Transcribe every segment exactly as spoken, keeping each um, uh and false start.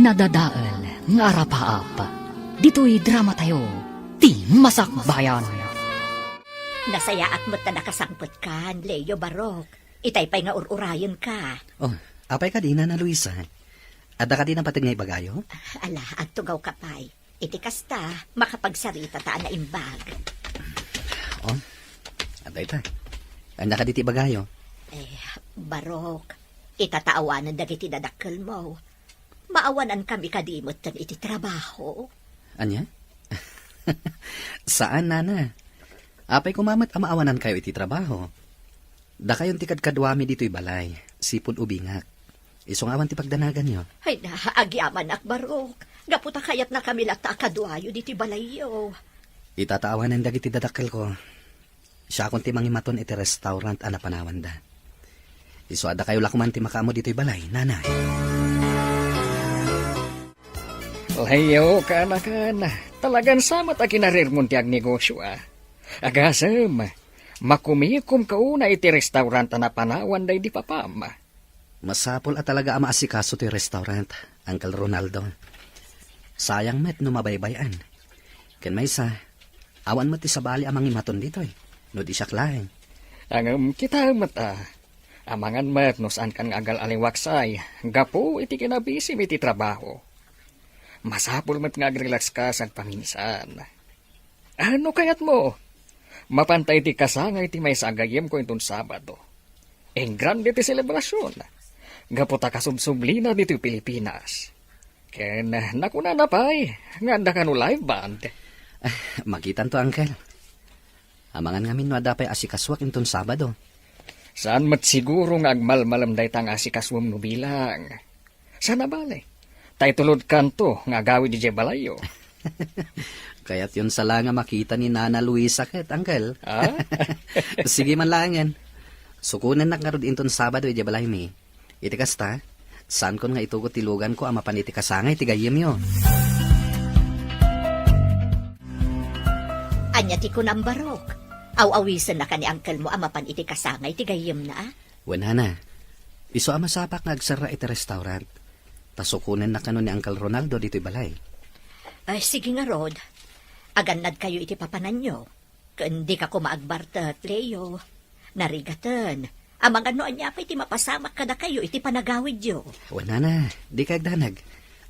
Nadadael nga arapaap. Ditoy dramatayo, ti Masakbayan. Nasayaat met ta nakasangpetkan, Leo, Barok. Itay pay nga ur-urayenka. Oh, apay kadi, Nana Luisa? Adda kadi napateg nga ibagayo? Ala, agtugawka pay. Iti kasta, makapagsarita ta a naimbag. Oh, adda ita. Ania kadi ti ibagayo? Eh, Barok, ita ta awanen dagiti dadakkelmo. Maawanankami kadi metten iti trabaho? Ania? Saan, Nana. Apay koma met a maawanankayo iti trabaho? Dakayon ti kadkaduami ditoy balay, sipud ubingak. Isu nga awan ti pagdanaganyo. Ay na, agyamanak, Barok. Gapu ta kayatnakami latta a kaduayo ditoy balayyo. Ita ta awanen dagiti dadakkelko. Siakon ti mangimaton iti restaurant a napanawanda. Isu a dakayo la koman ti makaammo ditoy balay, Nana. Leo, kaanakan, talagan sa met a kinarirmon ti agnegosio, a. Agasem, makumikomka una iti restaurant a napanawan daydi papam. Masapul a talaga a maasikaso toy restaurant, Uncle Ronaldo. Sayang met no mabaybay-an. Ken maysa, awan met ti sabali a mangimaton ditoy, no di siak laeng. Ngem kitaem met, a. Amangan met no saankan nga agal-aliwaksay gapu iti kinabisim iti trabaho. Masapul met nga agrelakska sagpaminsan. A, no kayatmo, mapanta iti kasangay ti maysa a gayyemko inton Sabado. Engrande ti selebrasion. Gapu ta kasubsublina ditoy Pilipinas. Ken nakunana pay nga adda kano live band. Ah, makitanto, Uncle. Amangan ngamin no adda pay asikasuak inton Sabado. Saan met siguro nga agmalmalem dayta nga asikasuem no bilang. Saan a bale, ta itulodkanto nga agawid idiay balayyo. Kayatyon sa la nga makita ni Nana Luisa ket, Uncle. Ah? Sige man laengen. Sukonennak ngarud inton Sabado idiay balaymi. Iti kasta, saankon nga itugot ti luganko a mapan iti kasangay ti gayyemyo. Ania ti kunam, Barok? Aw-awisennaka ni uncle mo a mapan iti kasangay ti gayyemna, a? Wen, Nana. Isu a masapak nga agserra iti restaurant. Ta sukonennak kano ni Uncle Ronaldo ditoy balay. Ay, sige ngarud. Agannadkayo iti papananyo. Ken dika koma agbartek, Leo. Narigaten. Amangan no ania pay ti mapasamak kadakayo iti panagawidyo. Wen, Nana, dika agdanag.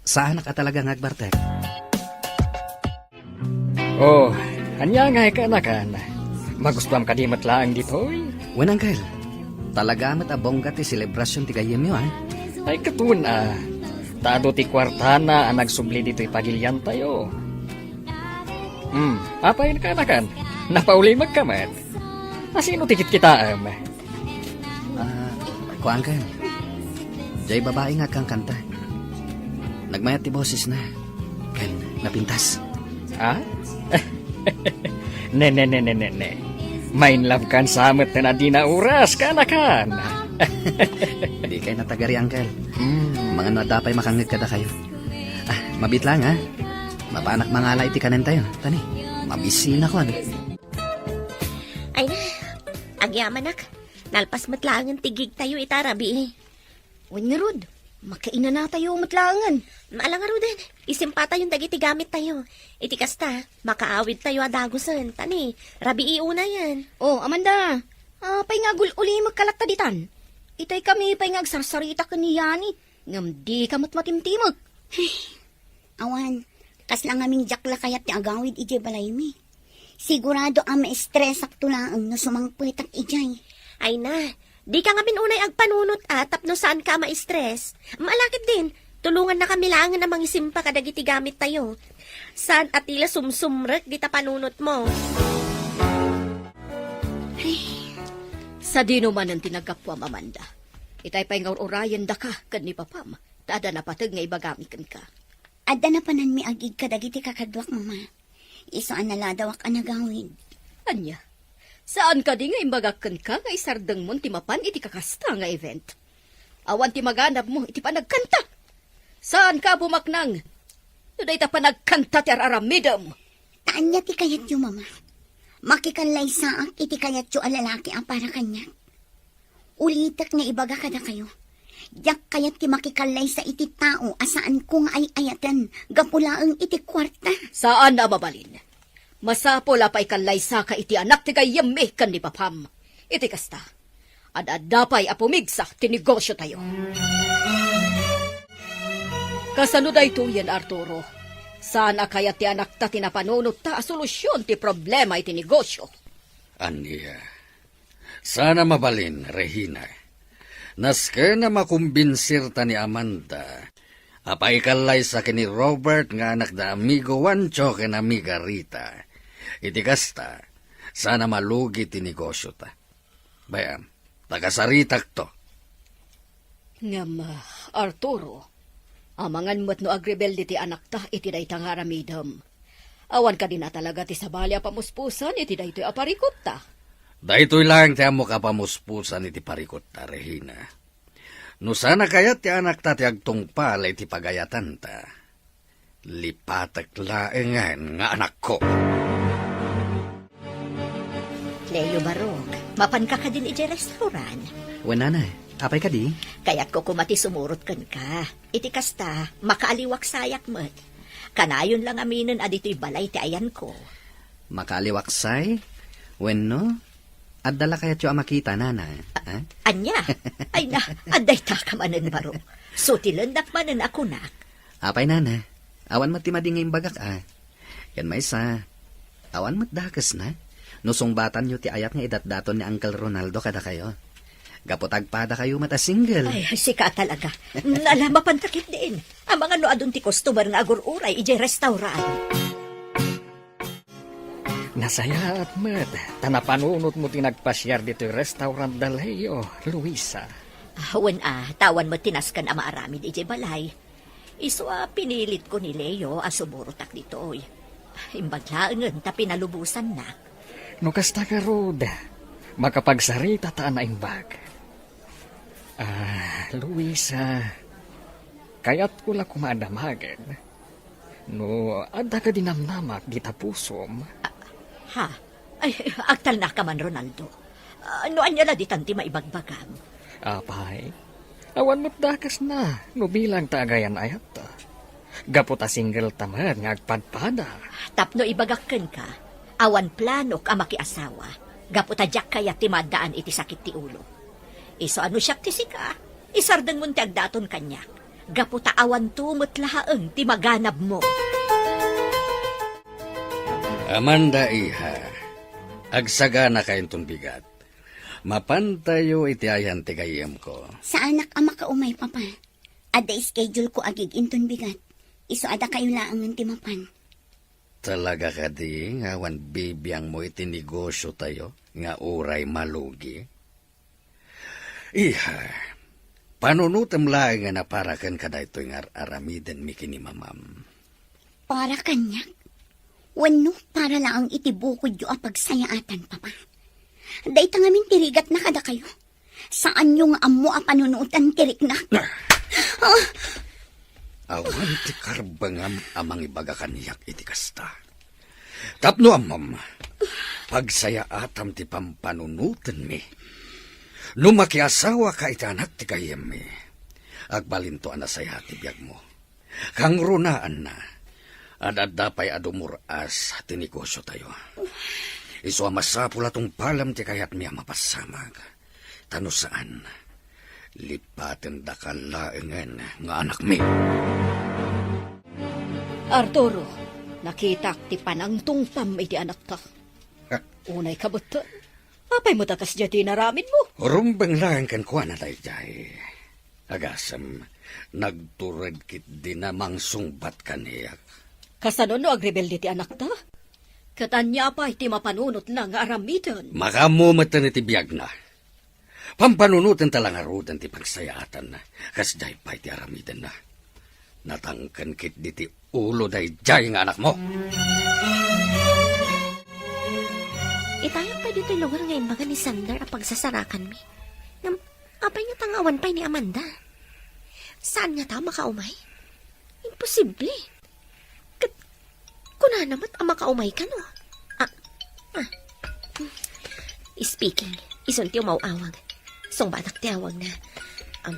Saanak a talaga nga agbartek. Oh, ania ngay kaanakan? Magustuam kadi met laeng ditoy? Wen, Uncle. Talaga met a bongga ti selebrasion ti gayyemyo, a? Ay, ket wen, a. Ta adu ti kuartana a nagsubli ditoy pagiliantayo. Hmm, apay kaanakan? Napaulimekka met. A, sino ti kitkitaem? Ah, kuan ken. Diay babai nga agkankanta. Nagmayat ti bosesna. Ken napintas. Ha? Ne, ne, ne, ne, ne, ne. Main love kan sa met ten a dina oras, kaanakan. Dikay natagari, Uncle. Hmm. Amangan no adda pay makangngeg kadakayo. Ah, mabiit laeng, a. Mapanak mangala iti kanentayo. Tani, mabisinak, kuan. Ay na, agyamanak. Nalpas met laengen ti gigtayo ita rabii. Wen ngarud, makainanatayo met laengen. Ala ngaruden, isimpatayon dagiti gamittayo. Iti kasta, makaawidtayo a dagusen. Tani, rabii unayen. Oh, Amanda, apay nga agul-ulimekka latta ditan? Itay kami pay nga agsarsarita ken ni Yani, ngem dika met matimtimek. Awan, kasla ngamin diak la kayat ti agawid idiay balaymi. Sigurado a maestresakto laeng no sumangpetak idiay. Ay na, dika ngamin unay agpanunot a tapno saanka a maestres. Ala ketdin, tulongannakami laengen a mangisimpa kadagiti gamittayo. Saan a ti la sumsumrek dita panunotmo. Ay, sadino manen ti naggapuam, Amanda? Itay pay nga ur-urayendaka ken ni papam, ta adda napateg nga ibagami kenka. Adda napananmi agid kadagiti kakaduak, Mama. Isu a naladawak a nagawid. Ania? Saan kadi nga imbagak kenka nga isardengmon ti mapan iti kakasta nga event? Awan ti maganabmo iti panagkanta. Saanka a bumaknang no dayta panagkanta ti ar-aramidem. Ta ania ti kayatyo, Mama? Makikallaysaak iti kayatyo a lalaki a para kaniak. Ulitek nga ibaga kadakayo, Diak kayat ti makikallaysa iti tao a saanko nga ay-ayaten gapu laeng iti kuarta. Saan a mabalin. Masapul a paikallaysaka iti anak ti gayyemmi ken ni papam. Iti kasta, ad-adda pay a pumigsa ti negosiotayo. Kasano daytoyen, Arturo? Saan a kayat ti anakta ti napanunotta a solusion ti problema iti negosio? Ania? Saan a mabalin, Regina. Nasken a makumbinsirta ni Amanda a paikallaysa ken ni Robert nga anak da amigo Juancho ken amiga Rita. Iti kasta, saan a malugi ti negosiota. Bay-am, ta kasaritakto. Ngem, ah, Arturo, amangan met no agrebelde ti anakta iti dayta nga aramidem. Awan kadi a talaga ti sabali a pamuspusan iti daytoy a parikutta? Daytoy laeng ti ammok a pamuspusan iti parikutta, Regina. No saan a kayat ti anakta ti agtungpal iti pagayatanta, lipatek laengen nga anakko. Leo Barok, mapanka kadin idiay restaurant? Wen, nanay. Apay kadi? Kayatko koma ti sumurot kenka. Iti kasta, makaaliwaksayak met. Kanayon la ngaminen a ditoy balay ti ayanko. Makaaliwaksay? Wenno, adda la kayatyo a makita, nanay? A-, ha? Ania? Ay na, adda itaka manen, Barok. Sutilennak manen a kunak. Apay, nanay? Awan met ti madi nga imbagak, a. Ken maysa, awan met dakesna no sungbatanyo ti ayat nga idatdaton ni Uncle Ronaldo kadakayo. Gapu ta agpadakayo met a single. Ay, sika talaga. Ala, mapanta ketdin. Amangan no adun ti customer nga agur-uray idiay restaurant. Nasayaat met ta napanunotmo ti nagpasiar ditoy restaurant da Leo, Luisa. Ah, wen a, ta awan met ti nasken a maaramid idiay balay. Isu a pinilitko ni Leo a sumurotak ditoy. Imbag laengen ta pinalubosannak. No kasta ngarud, makapagsaritata a naimbag. Ah, Luisa, kayatko la koma a damagen no adda kadi namnamak dita pusom. Ah, ha? Ay, agtalnaka man, Ronaldo. Ah, no ania la ditan ti maibagbagam? Apay, awan met dakesna no bilang ta agayan-ayatta. Gapu ta single ta met nga agpadpada. Tapno ibagak kenka, awan planok a makiasawa. Gapu ta diak kayat ti maaddaan iti sakit ti ulo. Isu a no siak ti sika, isardengmon ti agdaton kaniak. Gapu ta awanto met laeng ti maganabmo. Amanda, iha, agsaganaka inton bigat. Mapantayo iti ayan ti gayyemko. Saanak a makaumay, Papa. Adda schedule ko agig-inton bigat. Isu a dakayo laengen ti mapan. Talaga kadi nga awan bibiangmo iti negosiotayo nga uray malugi? Iha, panunotem laengen a para kenka daytoy nga ar-aramidenmi ken ni mamam. Para kaniak? Wenno para laeng iti bukodyo a pagsayaatan, Papa? Dayta ngamin ti rigatna kadakayo. Saanyo nga ammo a panunotan ti riknak. Ah! Ah! Awan ti karbengam a mangibaga kaniak iti kasta. Tapno ammom, pagsayaatam ti pampanunotenmi. No makiasawaka iti anak ti gayyemmi, agbalinto a nasayaat ti biagmo. Kangrunaanna, ad-adda pay a dumur-as ti negosiotayo. Isu a masapul a tungpalem ti kayatmi a mapassamag. Ta no saan, lipatendaka laengen nga anakmi. Arturo, nakitak ti panangtungpam iti anakta. Unay kabetten, apay met a kasdiay ti inaramidmo? Rumbeng laeng kenkuana daydiay. Agasem, nagtured ketdin a mangsungbat kaniak. Kasano no agrebelde ti anakta? Ket ania pay ti mapanunotna nga aramiden? Makaammo metten iti biagna. Pampanunotenta la ngaruden ti pagsayaatanna, kasdiay pay ti aramidenna. Natangken ketdi ti ulo daydiay nga anakmo. Itayak pay ditoy lugar nga imbaga ni Sander a pagsasarakanmi. Ngem, apay ngata nga awan pay ni Amanda? Saan ngata a makaumay? Imposible. Ket kunana met a makaumay kano? Ah, ah. Speaking, isun ti umaw-awag. Sungbatak ti awagna. Um,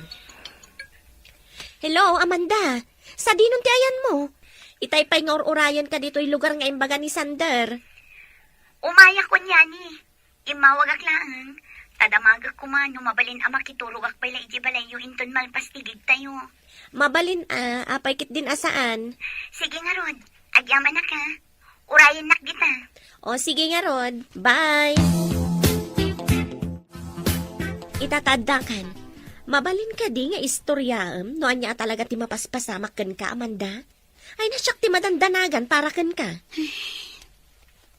Hello, Amanda. Sadinon ti ayanmo? Itay pay nga ur-urayenka ditoy lugar nga imbaga ni Sander. Umayak, kunyani. Immawagak laeng. Ta damagek koma no mabalin a makiturogak pay la iti balayyo inton malpas ti gigtayo. Mabalin a, apay ketdin a saan? Sige ngarud, agyamanak, ha. Urayennak dita. O, sige ngarud. Bye! Ita ta addakan, mabalin kadi nga istoryaem no ania a talaga ti mapaspasamak kenka, Amanda? Ay, na siak ti madandanagan para kenka.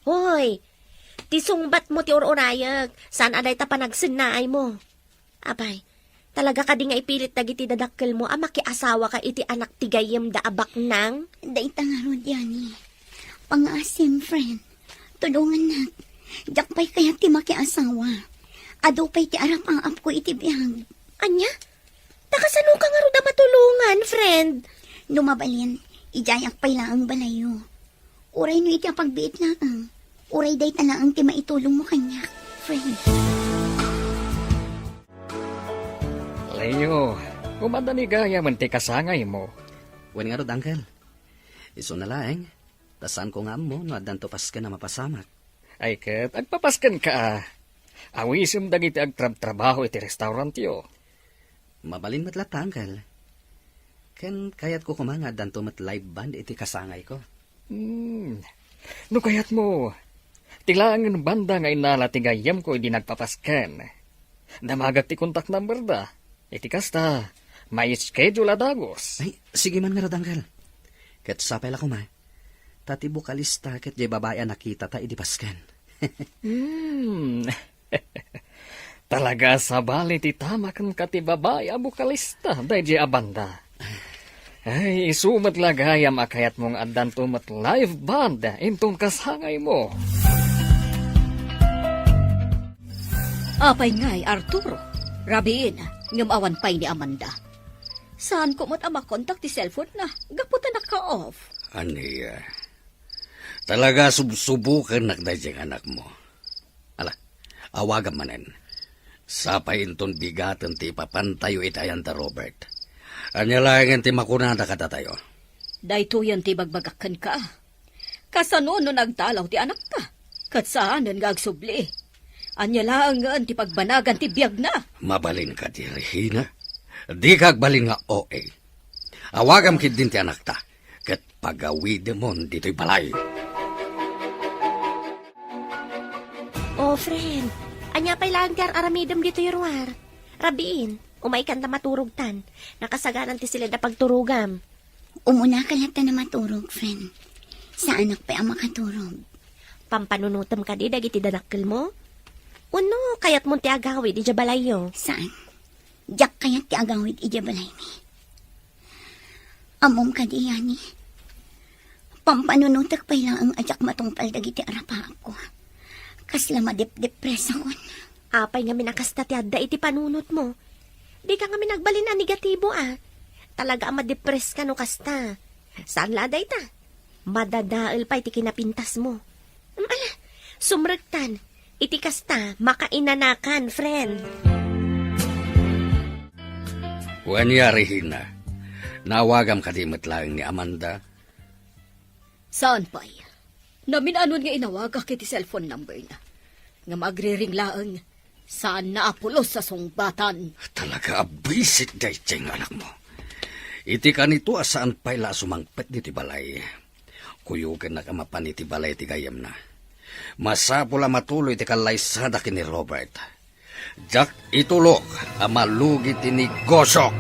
Hoy, ti sungbatmo ti ur-urayek, saan a dayta panagsennaaymo. Apay, talaga kadi nga ipilit dagiti dadakkelmo a makiasawaka iti anak ti gayyemda a baknang? Dayta ngarud, Yani. Pangaasim, friend. Tulongannak. Diak pay kayat ti makiasawa. Adu pay ti arapaapko iti biag. Ania? Ta kasanoka ngarud a matulongan, friend? No mabalin, idiayak pay laeng balayyo. Uray no iti apagbiit laeng. Uray dayta laeng ti maitulongmo kaniak, friend. Leo, kumadda ni gayamen ti kasangaymo. Wen ngarud, Uncle. Isuna laeng, ta saanko nga ammo no addanto pasken a mapasamak. Ay ket, agpapaskenka a. Awisem dagiti agtrabtrabaho iti restaurantyo. Mabalin met latta, Uncle. Ken kayatko koma nga addanto met live band iti kasangayko. Hmm. No kayatmo, ti laengen banda nga innala ti gayyemko idi nagpapasken. Damagek ti contact number da. Iti kasta, may schedule a dagus. Ay, sige man ngarud, Uncle. Ket sapay la koma, ta ti bokalista ket diay babai a nakitata idi pasken. Hmm. Talaga a sabali ti tama kenka ti babai a bokalista daydiay a banda. Ay, isu met la gayam a kayatmo nga addanto met live band inton kasangaymo. Apay ngay, Arturo? Rabiin, ngem awan pay ni Amanda. Saanko met a makontak ti cellphone-na, gapu ta naka-off. Ania? Talaga subsubukennak daydiay nga anakmo. Ala, awagam manen. Sapay inton bigaten ti ipapantayo iti ayan da Robert. Ania laengen ti makunada kadatayo? Daytoyen ti ibagbagak kenka. Kasano no nagdalaw ti anakta? Ket saanen nga agsubli. Ania laengen ti pagbanagan ti biagna? Mabalin kadi, Regina? Dika agbalin nga O A. Awagam ketdin ti anakta, ket pagawidemon ditoy balay. Oh, friend, ania pay laeng ti ar-aramidem ditoy ruar? Rabiin, umaykan ta maturogtan. Nakasaganan ti siled a pagturogam. Umunaka latta a maturog, friend. Saanak pay a makaturog. Pampanunotem kadi dagiti dadakkelmo? Wenno kayatmon ti agawid idiay balayyo? Saan. Diak kayat ti agawid idiay balaymi. Ammom kadi, Yani? Pampanunotek pay laeng a diak matungpal dagiti arapaapko. Kasla madepdepresakon. Apay ngamin a kasta ti adda iti panunotmo? Dika ngamin agbalin a negatibo a. Talaga a madepreska no kasta. Saan la a dayta? Madadael pay ti kinapintasmo. Mm, ala, sumrektan. Iti kasta, makainanakan, friend. Wen, Regina, naawagam kadi met laeng ni Amanda? Saan pay. Namin-anon nga inawagak iti cellphone number-na. Ngem agriring laeng, saanna a pulos a sungbatan. Talaga a buisit daydiay nga anakmo. Iti kanito a saan pay la a sumangpet ditoy balay, kuyogennak a mapan iti balay ti gayyemna. Masapul a matuloy ti kallaysadak ken ni Robert. Diak itulok a malugi ti negosiok.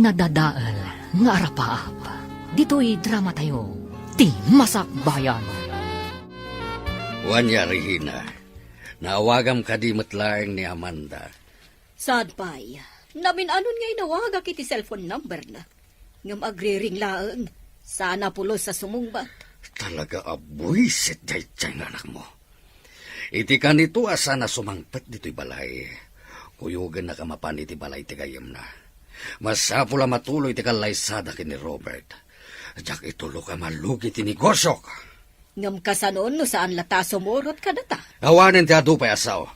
Nadadael nga arapaap ditoy dramatayo, Ti Masakbayan. Wen, Regina, naawagam kadi met laeng ni Amanda? Saan pay. Namin-anon nga inawagak iti cellphone number-na. Ngem agriring laeng, saanna a pulos a sumungbat. Talaga a buisit daydiay nga anakmo. Iti kanito a saan a sumangpet ditoy balay, kuyogennak a mapan iti balay ti gayyemna. Masapul a matuloy ti kallaysadak ken ni Robert. Diak itulok a malugi ti negosiok. Ngem kasano no saan latta a sumurot kadata? Awanen ti adu pay a sao.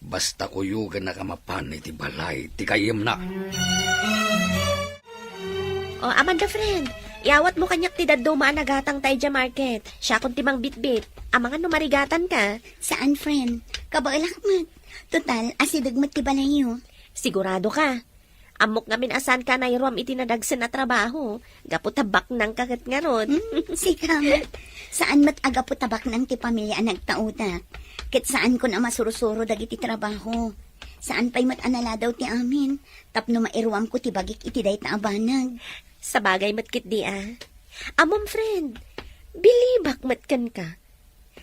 Basta kuyogennak a mapan iti balay ti gayyemna. O, Amanda, friend, iawatmo kaniak ti dadduma a nagatangta idiay market. Siakon ti mangbitbit. Amangan no marigatanka. Saan, friend. Kabaelak met. Total, asideg met ti balayyo. Sigurado ka? Ammok ngamin a saanka a nairuam iti nadagsen a trabaho, gapu ta baknangka ket ngarud. Hmm, sika met. Saan met a gapu ta baknang ti pamilia a nagtaudak. Ket saankon a masurosuro dagiti trabaho. Saan pay met a naladaw ti amin, tapno mairuamko ti bagik iti dayta a banag. Sabagay met ketdi a. Ammom, friend, bilibak met kenka.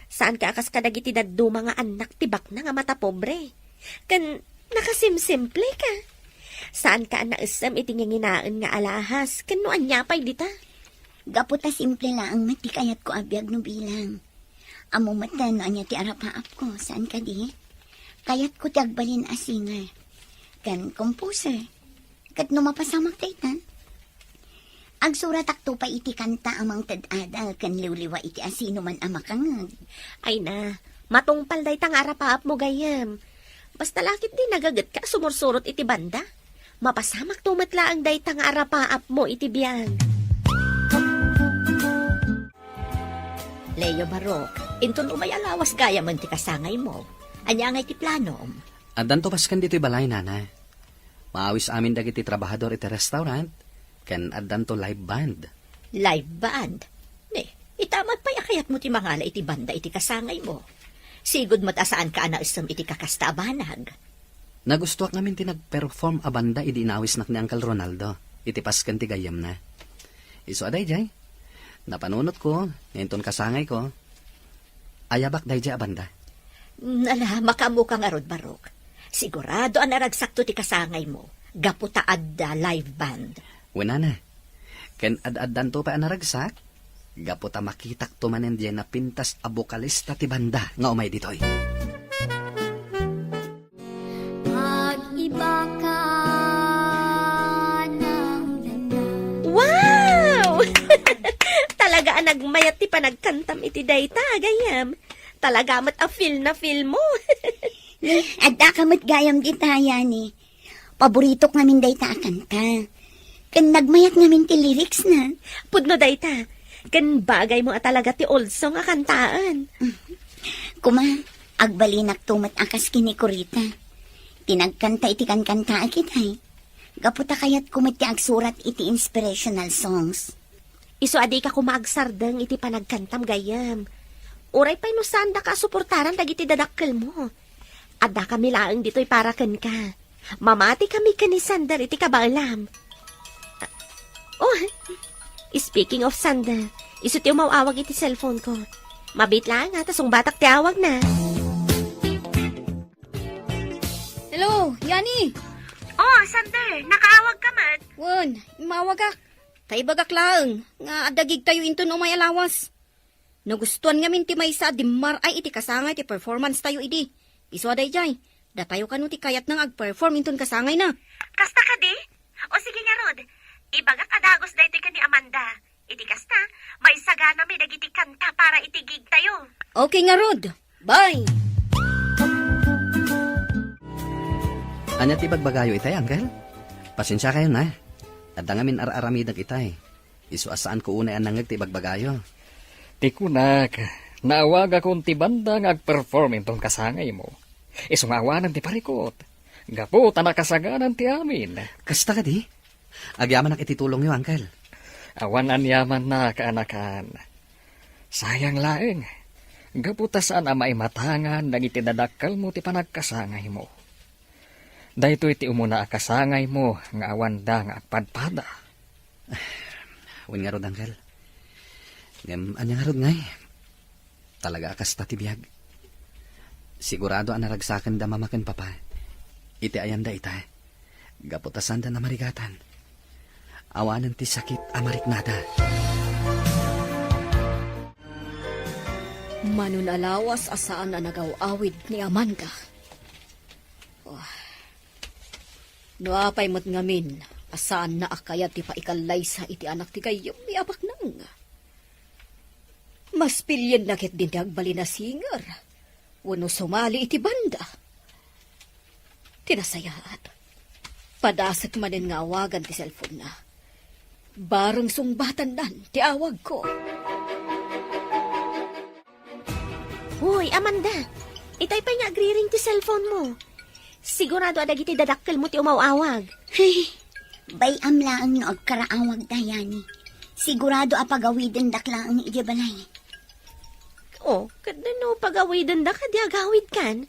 Saanka a kas kadagiti dadduma nga annak ti baknang a matapobre. Ken nakasimsimpleka. Saanka a naessem iti nginginaen nga alahas ken no ania pay dita. Gapu ta simple laeng met ti kayatko a biag no bilang. Ammo met no ania ti arapaapko, saan kadi? Kayatko ti agbalin a singer ken composer. Ket no mapasamak dayta, agsuratakto pay iti kanta a mangted adal ken liwliwa iti asinoman a makangngeg. Ay na, matungpal dayta nga arapaapmo gayyem. Basta la ketdi nagagetka a sumursurot iti banda. Mapasamakto met laeng dayta nga arapaapmo iti biag. Leo Barok, inton umay a lawas gayamen ti kasangaymo. Ania ngay ti planom? Addanto basken ditoy balay, Nana. Maawis amin dagiti trabahador iti restaurant, ken addanto live band. Live band? Ne, ita met pay a kayatmo ti mangala iti banda iti kasangaymo. Sigud met a saanka a naessem iti kakasta a banag. Nagustoak ngamin ti nagperform a banda idi inawisnak ni Uncle Ronaldo iti pasken ti gayyemna. Isu a daydiay, napanunotko nga inton kasangayko, ayabak daydiay a banda. Mm, ala, makaammoka ngarud, Barok. Sigurado a naragsakto ti kasangaymo, gapu ta adda live band. Wen, Nana. Ken ad-addanto pay a naragsak, gapu ta makitakto manen diay napintas a bokalista ti banda nga umay ditoy. Pag-iba ka ng dana. Wow! Talaga a nagmayat ti panagkantam iti dayta, gayyem. Talaga met a feel na feel mo. Ni, adda ka met gayam dita, Yani. Paboritok ngamin dayta a kanta. Ken nagmayat ngamin ti lyrics na. Pudno dayta. Ken bagay mo a talaga ti old song a kantaen. Kuma, agbalinakto met a kas ken ni Corita. Ti nagkanta iti kankantaak itay. Gapu ta kayatko met ti agsurat iti inspirational songs. Isu a dika koma agsardeng iti panagkantam gayyem. Uray pay no saandaka a suportaran dagiti dadakkelmo. Addakami laeng ditoy para kenka. Mamatikami ken ni Sander iti kabaelam. Oh, speaking of Sander, isu ti umaw-awag iti cellphone ko. Mabiit laeng, a, ta sungbatak ti awagna. Hello, Yani! Oh, Sander, nakaawag ka met? Wen, immawagak. Ta ibagak laeng nga adda gigtayo inton umay a lawas. Nagustuan ngamin ti maysa a dimmar-ay iti kasangay ti performance tayo idi. Isu a daydiay, datayo kano ti kayatna nga agperform inton kasangayna. Kasta kadi? O sige ngarud, ibagak a dagus daytoy ken ni Amanda. Iti kasta, maisaganami dagiti kanta para iti gig tayo. Okay ngarud. Bye! Ania ti bagbagayo itay, Uncle? Pasensiakayon, a. Adda ngamin ar-aramidek itay. Isu a saanko unay a nangngeg ti ibagbagayo. Ti kunak, naawagakon ti banda nga agperform inton kasangaymo. Isu nga awanen ti parikut. Gapu ta nakasaganan ti amin. Kasta kadi? Agyamanak iti tulongyo, Uncle. Awan aniamanna, kaanakan. Sayang laeng. Gapu ta saan a maimatangan dagiti dadakkelmo ti panagkasangaymo. Daytoy ti umuna a kasangaymo nga awanda nga agpadpada. Wen ngarud, Uncle. Ngem ania ngarud ngay? Talaga a kasta ti biag. Sigurado a naragsakenda Mama ken Papa iti ayanda ita, gapu ta saanda namarigatan. Awanen ti sakit a mariknada. Mano a lawas a saan a nagaw-awid ni Amanda. Oh. No apay met ngamin a saanna a kayat ti paikallaysa iti anak ti gayyemmi a baknang. Mas pilienna ketdin ti agbalin a singer wenno sumali iti banda. Ti nasayaat, padasek manen nga awagan ti cellphone-na. Bareng sungbatannan ti awagko. Hoy, Amanda! Itay pay nga agriring ti cellphone-mo. Sigurado a dagiti dadakkelmo ti umaw-awag. Hey, bay-am laeng no agkaraawagda, Yani. Sigurado a pagawidendak laeng idiay balay. Oh, ket no pagawidenda, kadi agawidkan?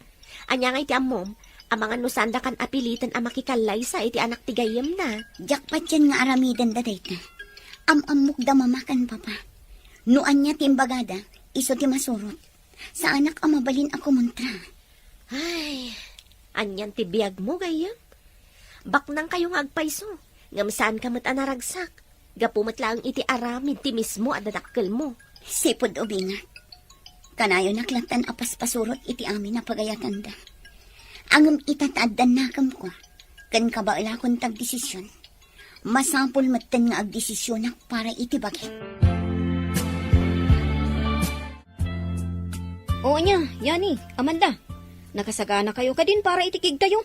Ania ngay ti ammom? Amangan no saandakan a piliten a makikallaysa iti anak ti gayyemna. Diak patien nga aramidenda dayta. Am-ammokda mama ken papa. No ania ti imbagada, isu ti masurot. Saanak a mabalin a kumontra. Ay, anian ti biagmo, gayyem? Baknangkayo nga agpayso, ngem saanka met a naragsak. Gapu met laeng iti aramid ti mismo a dadakkelmo. Sipud ubingak, kanayonak lattan a paspasurot iti amin a pagayatanda. Ngem ita ta addan nakemko, ken kabaelakon ti agdesision, masapul metten nga agdesisionak para iti bagik. O ania, Yani, Amanda, nakasaganakayo kadin para iti gigtayo?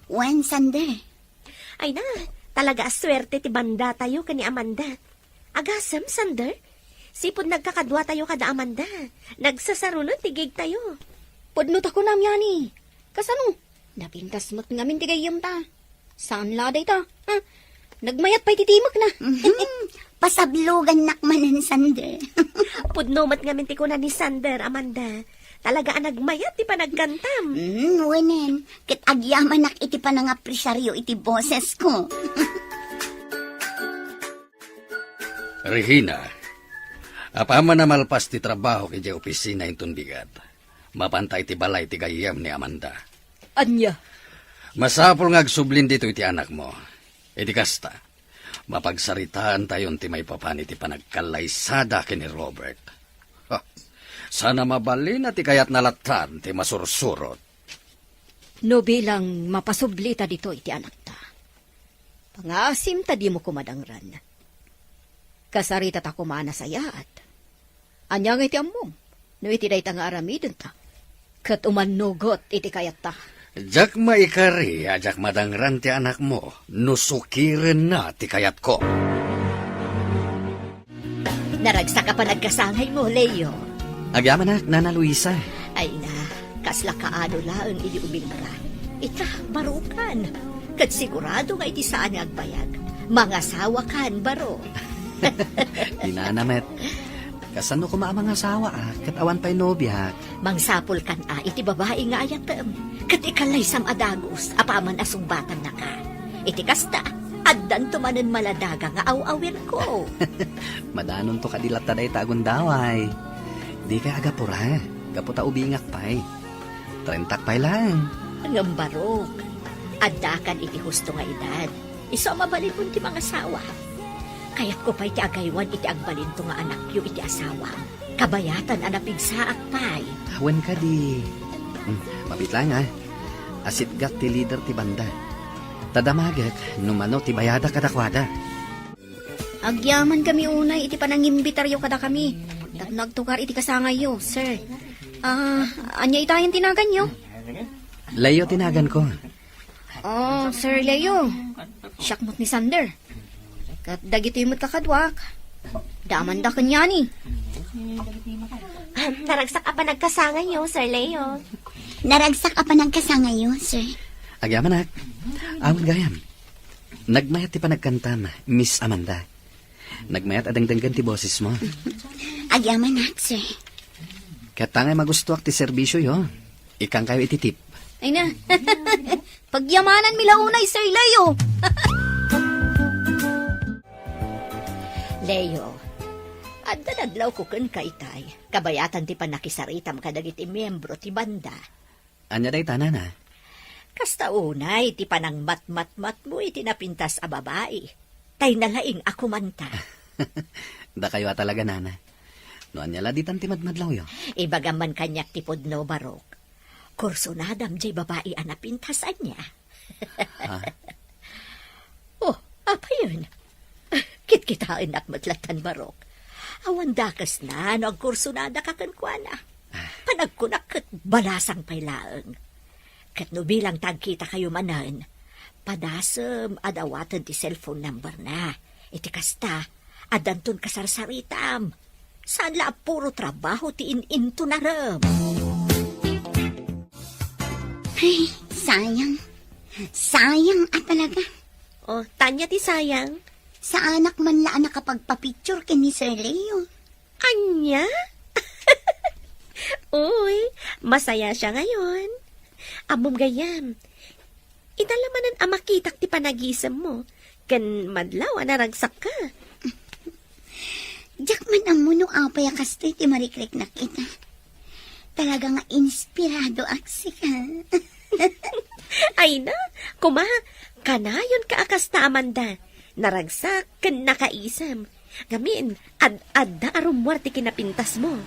Wen, Sander. Ay na, talaga a suerte ti bandatayo ken ni Amanda. Agasem, Sander? Sipud nagkakaduatayo kada Amanda, nagsasaruno ti gigtayo. Pudno ta kunam, Yani. Kasano? Napintas met ngamin ti gayyemta. Saan la dayta? Ha? Nagmayat pay ti timekna. Mhm. Pasablogannak manen, Sander. Pudno met ngamin ti kuna ni Sander, Amanda. Talaga a nagmayat ti panagkantam. Mm, wenen. Ket agyamanak iti panangapresiaryo iti bosesko. Regina, apaman a malpas ti trabahok idiay opisina inton bigat, mapanta iti balay ti gayyem ni Amanda. Ania? Masapul nga agsublin ditoy ti anakmo. Iti kasta, mapagsaritaantayon ti maipapan iti panagkallaysada ken ni Robert. Ha, saan a mabalin a ti kayatna lattan ti masursurot. No bilang mapasublita ditoy ti anakta, pangaasim ta dimo koma dangran. Kasaritata koma a nasayaat. Ania nga iti ammom no iti dayta nga aramidenta ket umannugot iti kayatta? Diak maikari a diak madangran ti anakmo no sukirenna ti kayatko. Naragsak a panagkasangaymo, Leo. Agyamanak, Nana Luisa. Ay na, kasla kaano laeng idi ubingka. Ita, barukan. Ket sigurado nga iti saan nga agbayag, mangasawakan, baro. Inana met. Kasano koma a mangasawa, ah, ket awan pay nobiak? Mangsapulkan a iti babai nga ayatem, ket ikallaysam a dagus apaman a sungbatannaka. Iti kasta, addanto manen maladaga nga aw-awirko. Madanonto kadi latta dayta a gundaway. Dikay agapura, gapu ta ubingak pay. Trentak pay laeng. Ngem barok, addakan iti husto nga edad. Isu a mabalinmon ti mangasawa. Kayatko pay ti agaywan iti agbalinto nga anakyo iti asawam. Kabayatan a napigsaak pay. Wen kadi. Hmm, mabiit laeng, ah. Asitgak ti lider ti banda. Ta damagek no mano ti bayadak kadakuada. Agyamankami unay iti panangimbitaryo kadakami tapno agtukar iti kasangayyo, sir. Ah, ania itayen ti naganyo? Leo ti naganko. Oh, Sir Leo. Siak met ni Sander. Ket dagitoy met a kaduak, da Amanda ken Yani. Ah, naragsak a panagkasangayyo, Sir Leo. Naragsak a panagkasangayyo, sir. Agyamanak. Awan gayam. Nagmayat ti panagkantam, Miss Amanda. Nagmayat a dengdenggen ti bosesmo. Agyamanak, sir. Ket ta ngay magustuak ti serbisioyo, ikkankayo iti tip. Ay na. Pagyamananmi la unay, Sir Leo. Leo, adda dadlawko kenka itay. Kabayatan ti pannakisaritam kadagiti miembro ti banda. Ania dayta, nana? Kasta unay ti panangmatmatmatmo iti napintas a babai. Tay nalaing a kumanta. Dakayo a talaga, nana. No ania la ditan ti madmadlawyo? Ibagam man kaniak ti pudno, Barok. Kursunadam jay babai a napintas, ania? Ha? Oh, apayen? Kitkitaennak met lattan, Barok. Awan dakesna no agkursunadaka kenkuana. Ah. Panagkunak ket balasang pay laeng. Ket no bilang ta agkitakayo manen, padasem a dawaten ti cellphone number na. Iti kasta, addanton kasarsaritam. Saan la a puro trabaho ti in-intonarem. Ay, sayang. Sayang a talaga. Oh, Tanya ti sayang. Saanak man la a nakapagpapicture ken ni Sir Leo. Ania? Uy, masaya siya ngayon. Ammom gayam, ita la manen a makitak ti panagisem mo, ken madlaw a naragsak ka. Diak man ammo no apay a kastoy ti marikriknak ita. Talaga nga inspirado ak sika. Ay na, kuma, kanayon ka a kasta, Amanda. Naragsak ken nakaisem. Ngamin, ad-adda a rummuar ti kinapintas mo.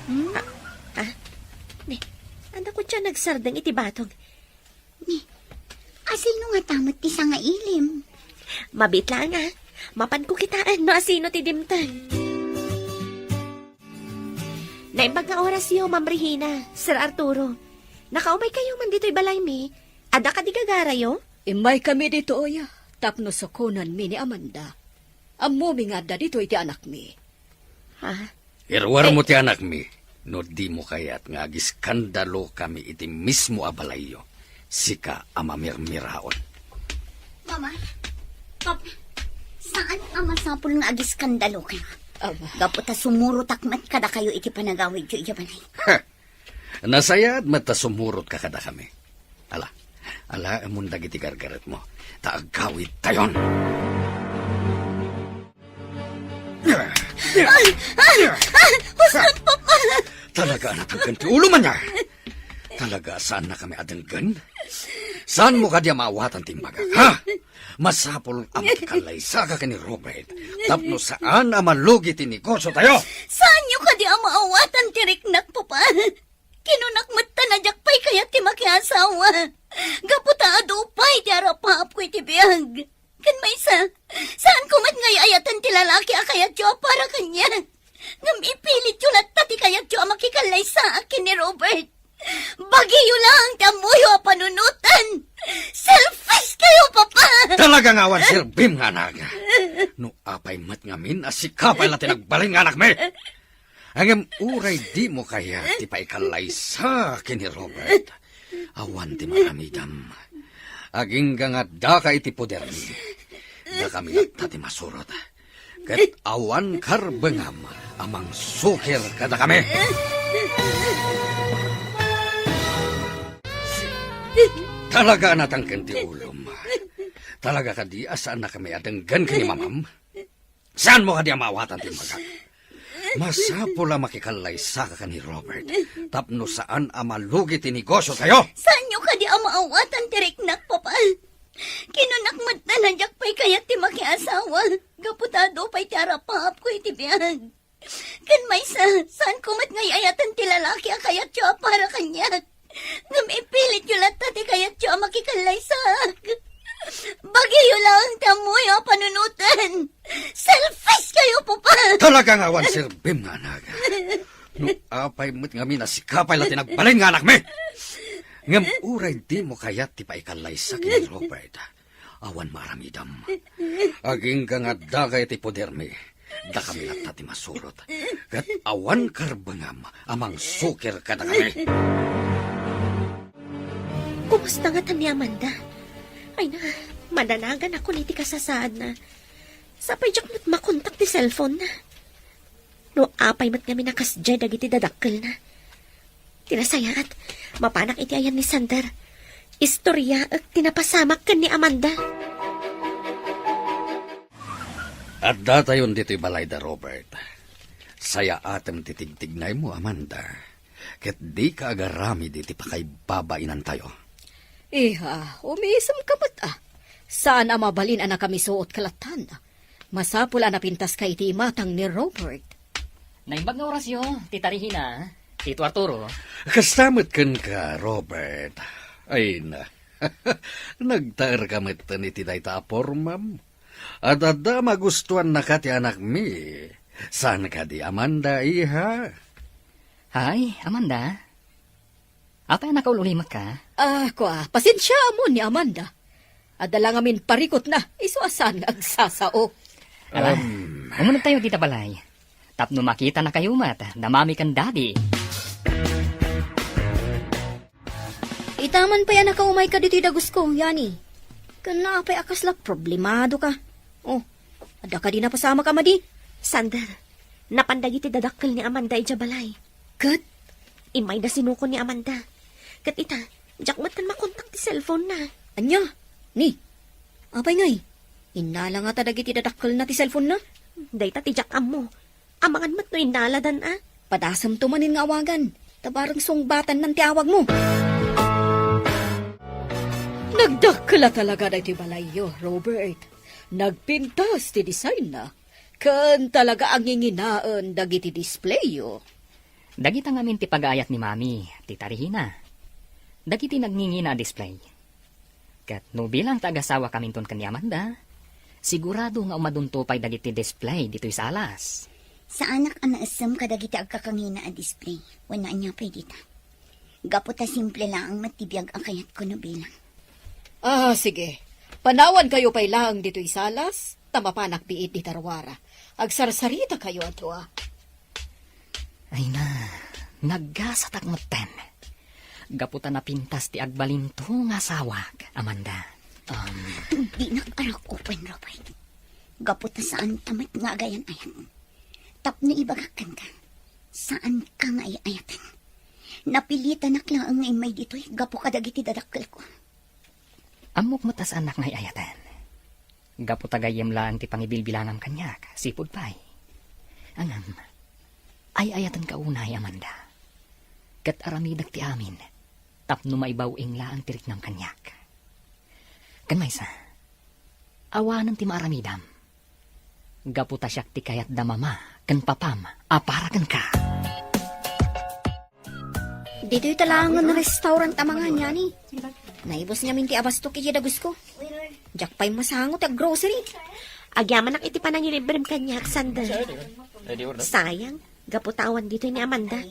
Hmm? Ah, ah. Ne, anda ko siya nagsardeng iti batog. Ni, asino ngata met ti sangailim? Mabit laeng, ah. Mapan ko kitaen no asino ti dimteng. Naimbag nga orasyo, Ma'am Regina, Sir Arturo. Nakaumay kayo man ditoy balaymi. Adda kadi gagarayo? Immay kami ditoy, tapno sukonanmi ni Amanda. Ammomi nga adda ditoy ti anakmi. Ha? Iruarmo ti anakmi, no dimo kayat nga agiskandalo kami iti mismo a balayyo, sika a mamirmiraon. Mama, Papa, saan a masapul nga agiskandalo kayo? Ama. Gapu ta sumurotak met kadakayo iti panagawidyo idiay balay. Ha! Nasayaat met ta sumurotka kadakami. Ala, alaemon dagiti gargaretmo, ta agawidtayon. Ay! Ay! Ay! Huston, Papa! Talaga a natangken ti ulo man niya. Talaga a saannakami a denggen? Saanmo kadi a maawatan ti imbagak, ha? Masapul a makikalaysaka ken ni Robert tapno saan a malugi ti negosyotayo. Saanyo kadi a maawatan ti riknak, Papa? Kinunak met ta a diak pay kayat ti makiasawa. Gapu ta adu pay ti arapaapko iti biag. Ken maysa, saanko met nga ay-ayaten ti lalaki a kayatyo a para kaniak. Ngem ipilityo latta ti kayatyo a makikallaysaak ken ni Robert. Bagiyo laeng ti ammoyo a panunoten. Selfish kayo, Papa! Talaga nga awan serbim nga anak. No apay met ngamin a sika pay la ti nagbalin nga anakmi. Ngem uray dimo kayat ti paikallaysa ken ni Robert, awan ti maaramidam. Agingga nga addaka iti podermi. Dakami latta ti masurot. Ket awan karbengam a mangsukir kadakami. Talaga a natangken ti ulom. Talaga kadi a saannakami a denggen ken ni Mamam? Saanmo kadi a maawatan ti imbagak? Masapul a makikallaysa ken ni Robert tapno saan a malugi ti negosyotayo. Saanyo kadi a maawatan ti riknak, Papa? Kinunak met ta a diak pay kayat ti makiasawa gapu ta adu pay ti arapaapko iti biag. Ken maysa, saanko met nga ay-ayaten ti lalaki a kayatyo a para kaniak. Ngem ipilityo latta ti kayatyo a makikallaysaak. Bagiyo laeng ti ammoyo a panunoten. Selfish kayo, Papa! Talaga nga awan serbim nga anak. No apay met ngamin a sika pay la ti nagbalin nga anakmi. Ngem uray dimo kayat ti paikallaysa ken ni Robert, awan maaramidam. Agingga nga addaka iti podermi, dakami latta ti masurot, ket awan karbengam a mangsukir kadakami. Kumusta ngata ni Amanda? Ay na, madanagan ako iti kasasaadna. Sapay diak met makontak ti cellphone na. No apay met ngamin a kasdiay dagiti dadakkelna. Ti nasayaat, mapanak iti ayan ni Sander. Istoryaek ti napasamak ken ni Amanda. Addatayon ditoy balayda, Robert. Sayaatem ti tigtignaymo, Amanda. Ket dika agaramid iti pakaibabainantayo. Iha, umisemka met, a. Saan a mabalin a nakamisuot ka lattan. Masapul a napintaska iti imatang ni Robert. Naimbag nga orasyo, Tita Regina, Tito Arturo. Kasta met kenka, Robert. Ay na, nagtaerka metten iti dayta a pormam. Adda a magustuannaka ti anakmi. Saan kadi, Amanda, iha? Hay, Amanda. Apay a nakaul-ulimekka? Ah, kua, pasensiaam ni Amanda. Adda la ngamin parikutna, isu a saan nga agsasao. Ala, Um. Umunegtayo dita balay. Tapno makitanakayo met da Mami ken Daddy. Ita man pay a nakaumayka ditoy dagusko, Yani. Ken apay a kasla problemadoka? Oh, adda kadi napasamak a madi? Sander, napan dagiti dadakkel ni Amanda idiay balay. Ket? Immayda sinukon ni Amanda. Ket ita, diak met makontak ti cellphone-na. Ania? Ni? Apay ngay? Innala ngata dagiti dadakkelna ti cellphone-na? Dayta ti diak ammo. Amangan met no innaladan a. Padasemto manen nga awagan. Ta bareng sungbatannan ti awagmo. Nagdakkel a talaga daytoy balayyo, Robert. Nagpintas ti design-na. Ken talaga a nginginaen dagiti display-yo. Dagita ngamin ti pagaayat ni Mami, ti tarihina. Dagiti nagngingina a display. Ket no bilang ta agasawakaminton ken ni Amanda, sigurado nga umadunto pay dagiti display ditoy salas. Saanak a naessem kadagiti agkakangina a display, wenno ania pay dita. Gapu ta simple laeng met ti biag a kayatko no bilang. Ah, sige. Panawankayo pay laeng ditoy salas, ta mapanak biit dita ruara. Agsarsaritakayo a dua. Ay na, naggasatak metten. Gapu ta napintas ti agbalinto nga asawak, Amanda. Um, Dinak a rakupen, Robert. Gapu ta saanta met nga agayan-ayat. Tapno ibagak kenka, saanka nga ay-ayaten. Napilitanak laeng nga immay ditoy gapu kadagiti dadakkelko. Ammok met a saannak nga ay-ayaten. Gapu ta gayyem laeng ti pangibilbilangam kaniak, sipud pay. Ngem, ay-ayatenka unay, Amanda. Ket aramidek ti amin, tapno maibaw-ing laeng ti riknam kaniak. Ken maysa, awanen ti maaramidam. Gapu ta siak ti kayat da mama ken papam a para kenka. Ditoy ta laengen restaurant a mangan, Yani. Naibus ngamin ti abastok idiay dagusko. Diak pay masango ti aggrocery. Agyamanak iti panangilibrem kaniak, Sander. Sayang, gapu ta awan ditoy ni Amanda.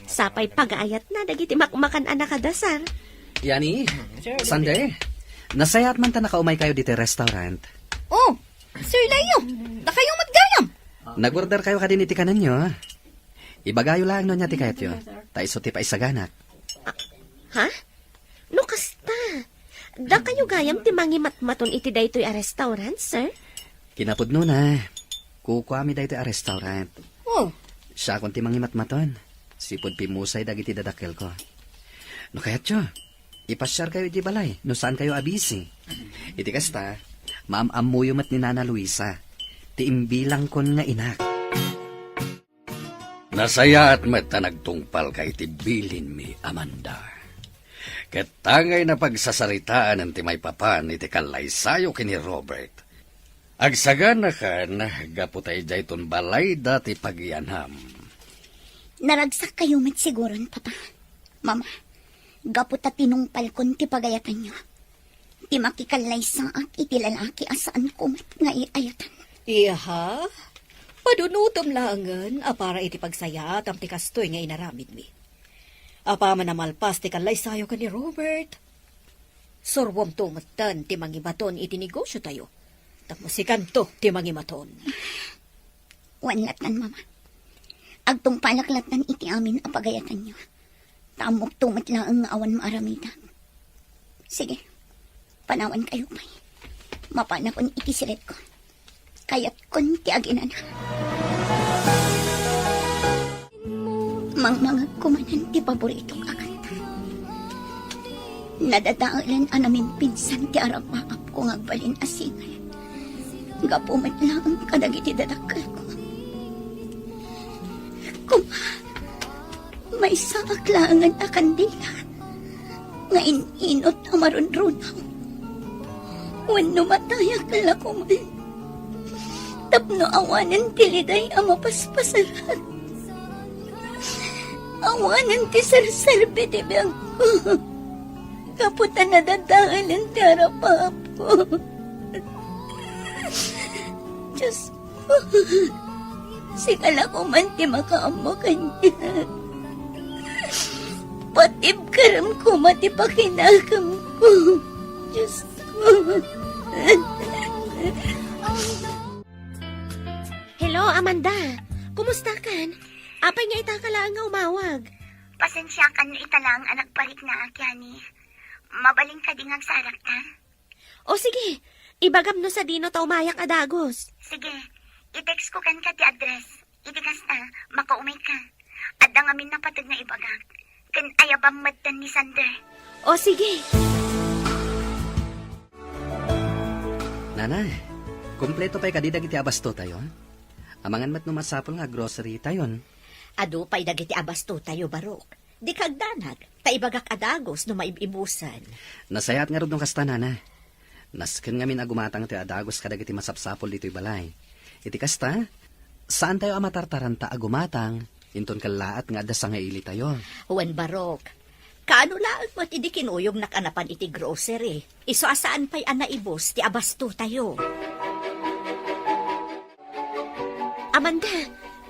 Sapay pagaayatna dagiti makmakan a nakadasar. Yani, Sander, nasayaat man ta nakaumaykayo ditoy restaurant. Oh, Sir Leo, dakayo met gayam. Nag-orderkayo kadin iti kanenyo. Ibagayo laeng no ania ti kayatyo, ta isu ti paisaganak. Ha? No kasta, dakayo gayam ti mangimatmaton iti daytoy a restaurant, sir? Kinapudnona, kukuami daytoy a restaurant. Oh. Siakon ti mangimatmaton. Sipud pimmusay dagiti dadakkelko. No kayatyo, ipasiarkayo iti balay no saankayo a busy. Iti kasta, maam-ammoyo met ni Nana Luisa, ti imbilangkon nga inak. Nasayaat met ta nagtungpalka iti bilinmi, Amanda. Ket tangay napagsasaritaen ti maipapan iti kallaysayo ken ni Robert. Agsaganakan gapu ta idiayton balayda ti pagyanam. Naragsakkayo met siguron, Papa. Mama, gapu ta tinungpalkon ti pagayatanyo. Ti makikallaysaak iti lalaki a saanko met nga ay-ayatan. Iha, padunutem laengen a para iti pagsayaatam ti kastoy nga inaramidmi. Apaman a malpas ti kallaysayo ken ni Robert, surwemto metten ti mangibaton iti negosiotayo, tapno sikanto ti mangimaton. Wen lattan, Mama. Agtungpalak lattan iti amin a pagayatanyo. Ta ammokto met laeng nga awan maaramidam. Sige, panawankayo pay. Mapanakon iti siletko. Kayatkon ti aginana. Mangmangegko manen ti paboritok a kanta. Nadadaelen a namimpinsan ti arapaapko nga agbalin a singer. Gapu met laeng kadagiti dadakkelko. Koma, maysaak laengen a kandila nga in-inut a marunrunaw. Wenno matayak la koman tapno awanen ti liday a mapaspasarak. Awanen ti serserbi ti biagko. Gapu ta nadadaelen ti arapaapko. Diyos, sika la koman ti makaammo kaniak. Patibkaram koma ti pakinakemko. Diyos ko. Hello, Amanda. Kumusta kan? Apay nga ita ka laeng nga umawag? Pasensiakan no ita laeng a nagpariknaak, Yani. Mabalin kadi nga agsarakta? O sige, ibagam no sadino ta umayak a dagus. Sige, i-text ko kenka ti address. Iti kasta, makaumay ka. Adda ngamin napateg nga ibagak. Ken ayabam metten ni Sander. O sige. Nanay, kompleto pay kadi dagiti abastotayo? Amangan met no masapul nga aggrocerytayon. Adu pay dagiti abastotayo, Barok. Dika agdanag, ta ibagak a dagus no maib-ibusen. Nasayaat ngarud no kasta, Nana. Nasken ngamin a gumatang ti adagus kadagiti masapsapul ditoy balay. Iti kasta, saantayo a matartaranta a gumatang, inton kellaat nga adda sangailitayo. Wen, Barok, kaano laeng met idi kinuyognak a napan iti grocery? Isu a saan pay a naibus ti abastotayo. Amanda,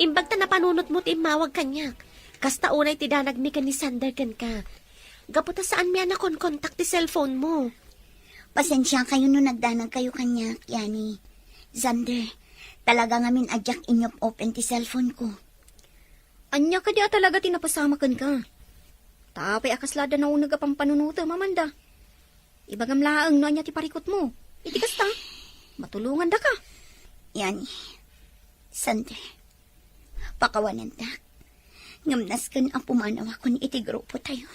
imbag ta napanunotmo ti immawag kaniak. Kasta unay ti danagmi ken ni Sander kenka. Gapu ta saanmi a nakonkontak ti cellphone mo. Pasensiakayo no nagdanagkayo kaniak, Yani. Sander, talaga ngamin a diak inyop-open ti cellphone ko. Ania kadi a talaga ti napasamak kenka? Ta apay a kasla adda nauneg a pampanunotem, Amanda? Ibagam laeng no ania ti parikutmo. Iti kasta, matulongandaka. Yani, Sander, pakawanendak. Ngem nasken a pumanawakon iti grupotayo.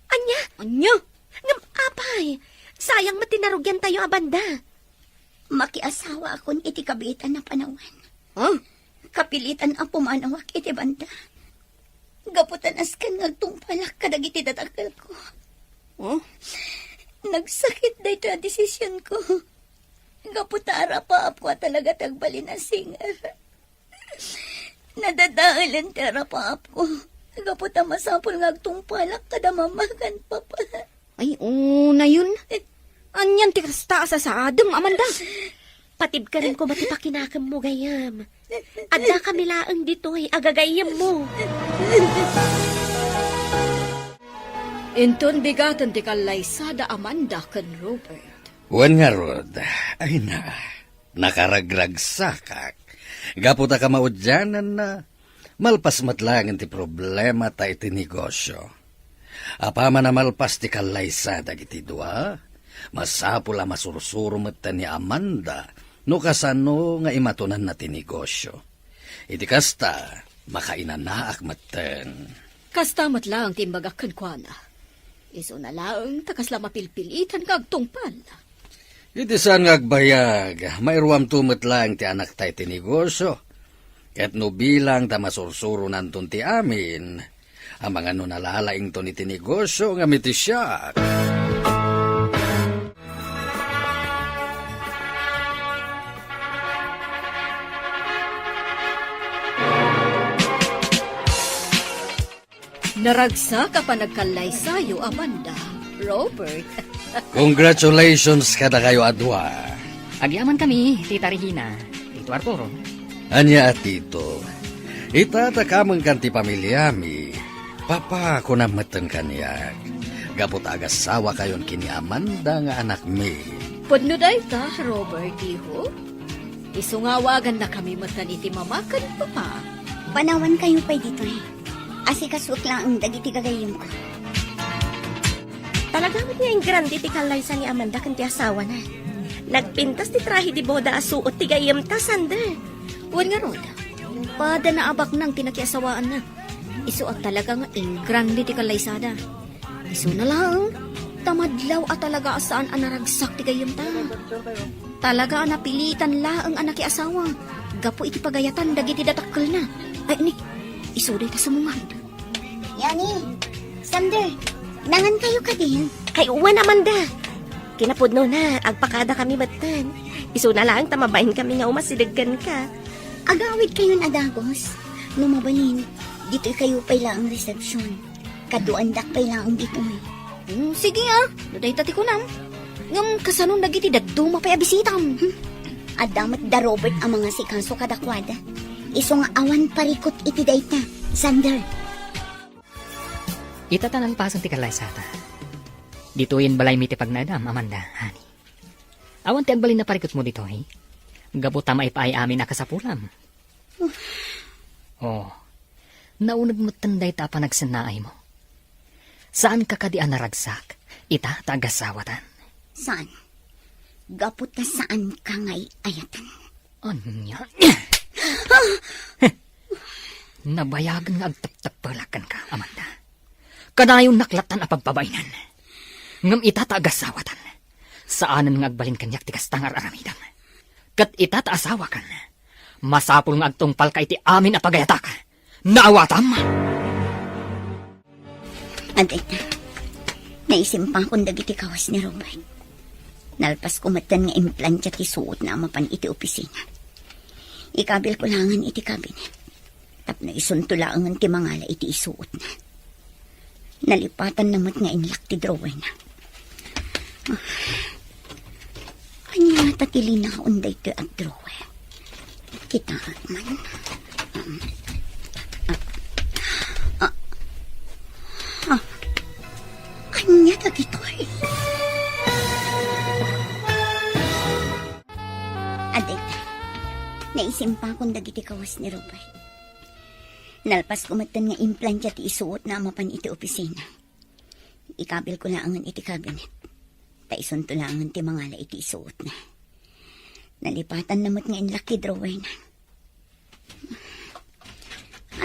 Ania? Ania? Ngem apay, sayang met ti narugiantayo a banda. Makiasawaakon iti kabiitan a panawen. Ha? Kapilitan a pumanawak iti banda. Gapu ta nasken nga agtungpalak kadagiti dadakkelko. Oh? Nagsakit daytoy a desisionko. Gapu ta arapaapko a talaga ti agbalin a singer. Nadadaelen ti arapaapko. Gapu ta masapul nga agtungpalak kada mama ken papa. Ay, unayon. Anian ti kasta a sasaadem, Amanda? Patibkaran koma ti pakinakemmo, gayyem. Addakami laeng ditoy a gagayyemmo. Inton bigaten ti kallaysada, Amanda ken Robert. Wen ngarud, ay na, nakaragragsakak. Gapu ta kamaudiananna, malpas met laeng ti problemata iti negosio. Apaman a malpas ti kallaysa dagiti dua, masapul a masursuro metten ni Amanda no kasano nga imatonanna ti negosio. Iti kasta, makainanaak metten. Kasta met laeng ti imbagak kenkuana. Isuna laeng ta kasla mapilpilitan nga agtungpal. Iti saan nga agbayag, mairuamto met laeng ti anakta iti negosio. Ket no bilang ta masursuronanton ti amin, amangan no nalalaington iti negosio ngem iti siak. Naragsak a panagkallaysayo, Amanda, Robert. Congratulations kadakayo a dua. Agyamankami, Tita Regina, Tito Arturo. Ania a Tito, ita ta kamengkan ti pamiliami, papa, kunam metten kaniak, gapu ta agasawakayon ken ni Amanda nga anakmi. Pudno dayta, Robert, iho. Isu nga awagannakami metten iti mama ken papa. Panawankayo pay ditoy. Asikasuek laeng dagiti gagayyemko. Talaga met nga ingrande ti kallaysa ni Amanda ken ti asawana. Nagpintas ti trahe de boda a suot ti gayyemta, Sander. Wen ngarud, pada naabaknang ti nakiasawaanna. Isu a talaga nga ingrande ti kallaysada. Isuna laeng, ta madlaw a talaga a saan a naragsak ti gayyemta. Talaga a napilitan laeng a nakiasawa gapu iti pagayatan dagiti dadakkelna. Ay, ni, isu dayta sumungad. Yani, Sander, nangankayo kadi? Ay, wen, Amanda. Kinapudnona, agpakadakami metten. Isuna laeng ta mabainkami nga umasideg kenka. Agawidkayon a dagus. No mabalin, ditoykayo pay laeng resepsyon. Kaduaendak pay laeng ditoy. Hmm, sige, ah. No dayta ti kunam. Ngem kasano dagiti dadduma pay a bisitam? Hmm. Adda met da Robert a mangasikaso kadakuada. Isu nga awan parikut iti dayta, Sander. Ita ta nalpasen ti kallaysata. Ditoyen balaymi ti pagnaedam, Amanda, honey. Awan ti agbalin a parikutmo ditoy. Gapu ta maipaay amin a kasapulam. Oh, nauneg metten dayta a panagsennaaymo. Saanka kadi a naragsak ita ta agasawatan? Saan. Gapu ta saanka nga ay-ayaten. Ania? Nabayagen nga agtepteppelak kenka, Amanda. Kanayon naklatan a pagpabainan. Ngem ita ta agasawatan, saanen nga agbalin kaniak ti kasta nga ar-aramidem. Ket ita ta asawakan, masapul nga agtungpalka iti amin a pagayatak. Naawatam? Adda ita, naisimpakon dagiti kawes ni Robert. Nalpasko metten nga implantia ti suotna a mapan iti opisina. Ikabilko laengen iti cabinet tapno isunto laengen ti mangala iti isuotna. Nalipatanna met nga inlock ti drawerna. Ah. Ania ngata ti linaon daytoy a drawer? Kitaak man. Um, ah, ah, ah. Ania dagitoy? Adda ita, naisimpakon dagiti kawes ni Robert. Nalpasko metten nga implantia ti isuotna a mapan iti opisina. Ikabilko laengen iti cabinet. Ta isunto laengen ti mangala iti isuotna. Nalipatanna met nga inlock ti drawerna.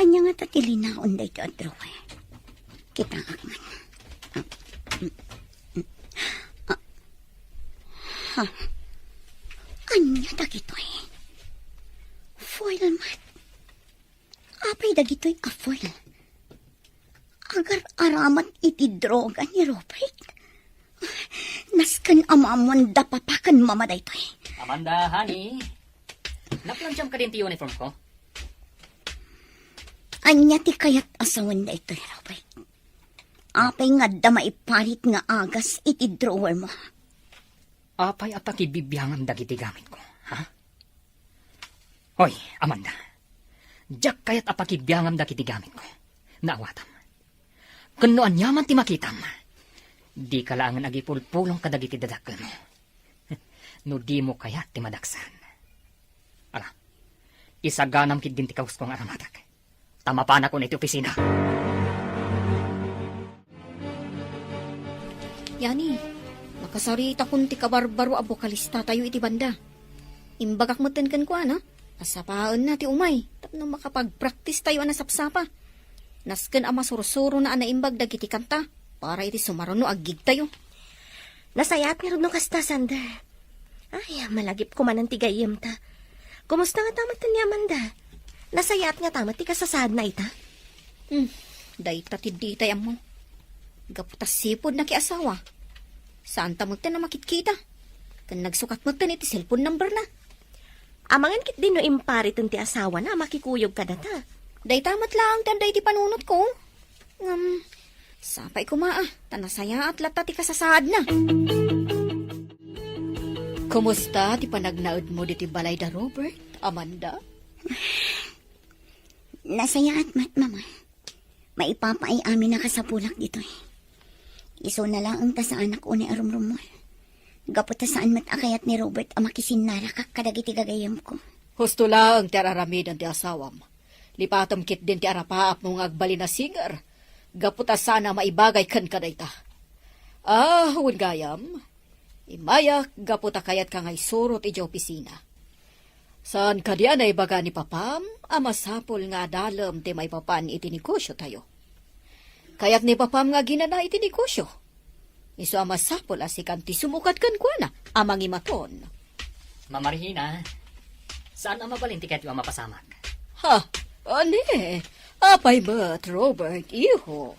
Ania ngata ti linaon daytoy a drawer? Kitaak man. Ah, mm, mm. Ah, ha. Ania dagitoy? Foil met. Apay dagitoy a foil? Agar-aramat iti droga ni Robert. Nasken a maammoan da papa ken mama daytoy. Amanda, honey. Naplantiam kadin ti uniform ko? Ania ti kayat a sawen daytoy, Robert? Apay nga adda maiparit nga agas iti drawer mo? Apay a pakibibiangam dagiti gamitko, ha? Hoy, Amanda. Diak kayat a pakibiangam dagiti gamitko. Naawatam. Ken no aniaman ti makitam, dika laengen agipulpulong kadagiti dadakkelmo. No dimo kayat ti madaksan. Ala, isaganam ketdin ti kawesko nga aramatak. Ta mapanakon iti opisina. Yani, nakasaritakon ti kabarbaro a bokalistatayo iti banda. Imbagak metten kenkuana a sapaenna ti umay tapno makapagpraktistayo a nasapsapa. Nasken a masursurona a naimbag dagiti kanta para iti sumaruno a gigtayo. Nasayaat ngarud no kasta, Sander. Ay, malagip koma ti gayyemta. Kumusta ngata metten ni Amanda? Nasayaat ngata met ti kasasaadna ita? Hmm, dayta ti ditay ammo. Gapu ta sipud nakiasawa, saanta metten a makitkita. Ken nagsukat metten iti cellphone numberna. Amangan ketdi no impariten ti asawana a makikuyog kadata. Dayta met laeng ti adda iti panunotko. Ngem, sapay koma a, ta nasayaat latta ti kasasaadna. Kumusta ti panagnaedmo ditoy balay da Robert, Amanda? Nasayaat met, Mama. Maipapaay amin a kasapulak ditoy. Isuna laeng ta saanak unay a rumrummuar. Gapu ta saan met a kayat ni Robert a makisinnarakak kadagiti gagayyemko. Husto laeng ti ar-aramiden ti asawam. Lipatem ketdin ti arapaapmo nga agbalin a singer. Gapu ta saan a maibagay kenka dayta. Ah, wen gayam, immayak gapu ta kayatka nga isurot idiay opisina. Saan kadi a naibaga ni papam a masapul nga adalem ti maipapan iti negosiotayo? Kayat ni papam nga aginana iti negosio. Isu a masapul a sikan ti sumukat kenkuana a mangimaton. Mama Regina, saan a mabalin ti kayatyo a mapasamak? Ha? Ani? Apay met, Robert, iho?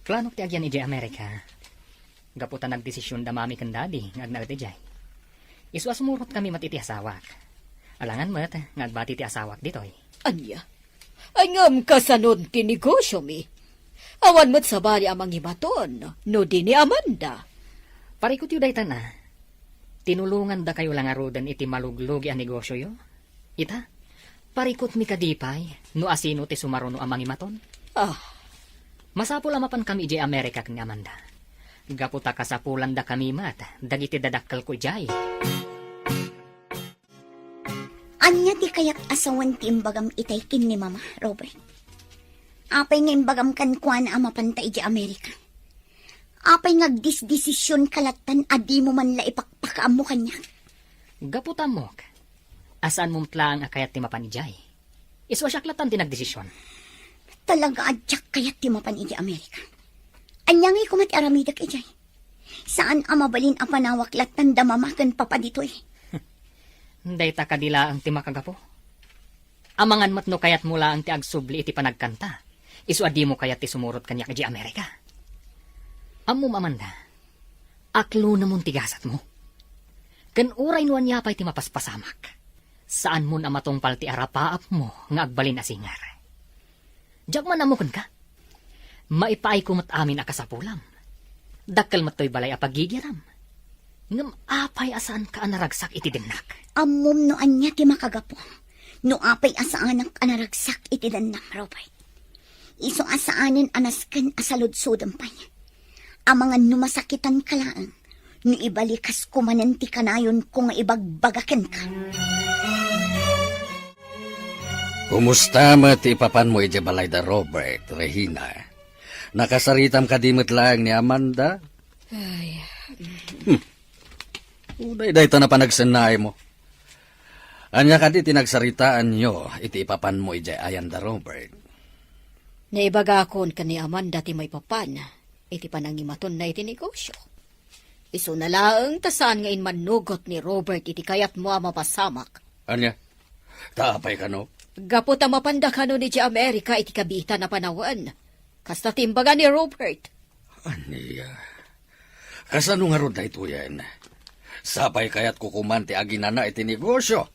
Planok ti agyan idiay Amerika. Gapu ta nagdesision da Mami ken Daddy nga agnaed idiay. Isu a sumurotkami met iti asawak. Alangan met nga agbati ti asawak ditoy. Ania? Ay, ngem kasanon ti negosiomi? Awan met sabali a mangimaton no di ni Amanda. Parikutyo dayta na. Tinulongandakayo la ngaruden iti maluglugi a negosioyo. Ita, parikutmi kadi pay no asino ti sumaruno a mangimaton? Ah, Masapul a mapankami idiay Amerika ken ni Amanda. Gapu ta kasapulandakami met dagiti dadakkelko idiay. Ania ti kayat a sawen ti imbagam itay ken ni Mama, Robert? Apay nga imbagam kenkuana a mapanta idiay Amerika? Apay nga agdisdesision ka lattan a dimo man la ipakpakaammo kaniak? Gapu ta ammok a saanmo met laeng a kayat ti mapan idiay. Isu a siak lattan ti nagdesision. Talaga a diak kayat ti mapan idiay Amerika. Ania ngay koma ti aramidek idiay? Saan a mabalin a panawak lattan da Mama ken Papa ditoy. Dayta kadi laeng ti makagapu. Amangan met no kayatmo laeng ti agsubli iti panagkanta, isu a dimo kayat ti sumurot kaniak idiay Amerika. Ammom, Amanda, aklunemon ti gasatmo. Ken uray no ania pay ti mapaspasamak, saanmon a matungpal ti arapaapmo nga agbalin a singer. Diak man ammo kenka. Maipaayko met amin a kasapulam. Dakkel met toy balay a pagigiram. Ngem apay a saanka a naragsak iti dennak? Ammom no ania ti makagapu. No apay a saanak a naragsak iti dennak, Robert. Isu a saanen a nasken a saludsodem pay. Amangan no masakitanka laeng, no ibalikas ko manen ti kanayonko nga ibagbaga kenka. Kumusta met ti ipapanmo idiay balay da Robert, Regina? Nakasaritam kadi met laeng ni Amanda? Ay. Hmm. Uray dayta napan agsennaaymo. Ania kadi ti nagsaritaanyo iti ipapanmo idiay ayan da Robert? Naibagakon ken ni Amanda ti maipapan iti panangimatonna iti negosio. Isuna laeng ta saan nga immannugot ni Robert iti kayatmo a mapasamak. Ania? Ta apay kano? Gapu ta mapanda kano idiay Amerika iti kabiitan a panawen. Kasta ti imbaga ni Robert. Ania? Kasano ngarud daytoyen? Sapay kayatko koman ti aginana iti negosio.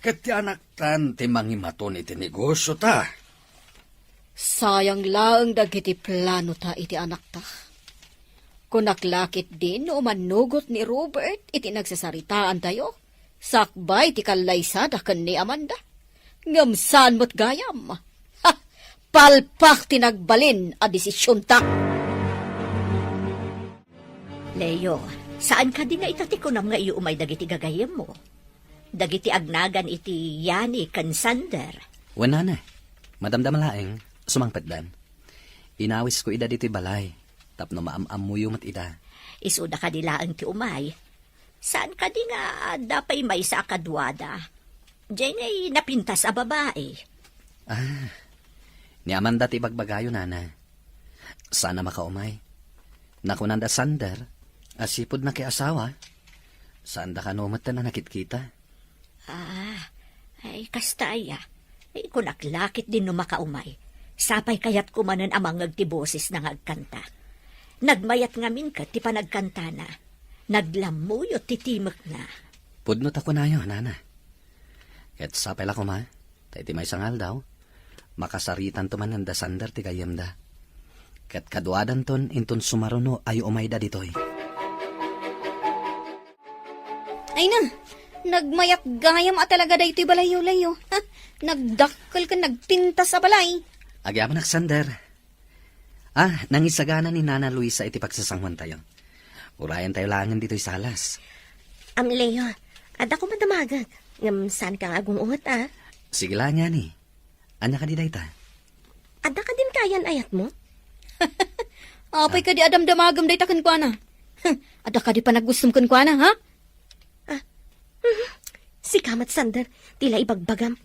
Ket ti anaktan ti mangimaton iti negosiota. Sayang laeng dagiti planota iti anakta. Kunak la ketdin no umannugot ni Robert iti nagsasaritaantayo, sakbay ti kallaysada ken ni Amanda. Ngem saan met gayam. Ha! Palpak ti nagbalin a desisionta. Leo, saan kadi nga ita ti kunam nga iyu umay dagiti gagayyemmo? Dagiti agnagan iti Yani ken Sander. Wen, nana, madamdama laeng, sumangpetdan. Inawisko ida ditoy balay, tapno maam-ammoyo met ida. Isuda kadi laeng ti umay. Saan kadi nga adda pay maysa a kaduada? Diay ngay napintas a babai. Ah, ni Amanda ti ibagbagayo, nana. Saan a makaumay. Nakunanda Sander a sipud nakiasawa. Saanda kano met a nakitkita. Ah, ay, kasta aya. Ay, kunak la ketdin no makaumay. Sapay kayatko manen a mangngeg ti bosesna nga agkanta. Nagmayat ngamin ket ti panagkantana. Naglammuyot ti timekna. Pudno ta kunayo, nana. Ket sapay la koma, ta iti maysa nga aldaw, makasaritanto manen da Sander ti gayyemda. Ket kaduadanton inton sumaruno a iumayda ditoy. Ay na, nagmayat gayam a talaga daytoy balayyo, Leo. Ha? Nagdakkel ken nagpintas a balay. Agyamanak, Sander. Ah, nangisagana ni Nana Luisa iti pagsasanguantayo. Urayantayo laengen ditoy salas. Am, Leo, adda koma damagek. Ngem saanka nga agung-ot, a? Sige la, Nani. Ania kadi dayta? Adda kadin kayan-ayatmo? Apay kadi a damdamagem dayta kenkuana? Huh, adda kadi panagustom kenkuana, ha? Ah, mhm. Sika met, Sander, ti la ibagbagam.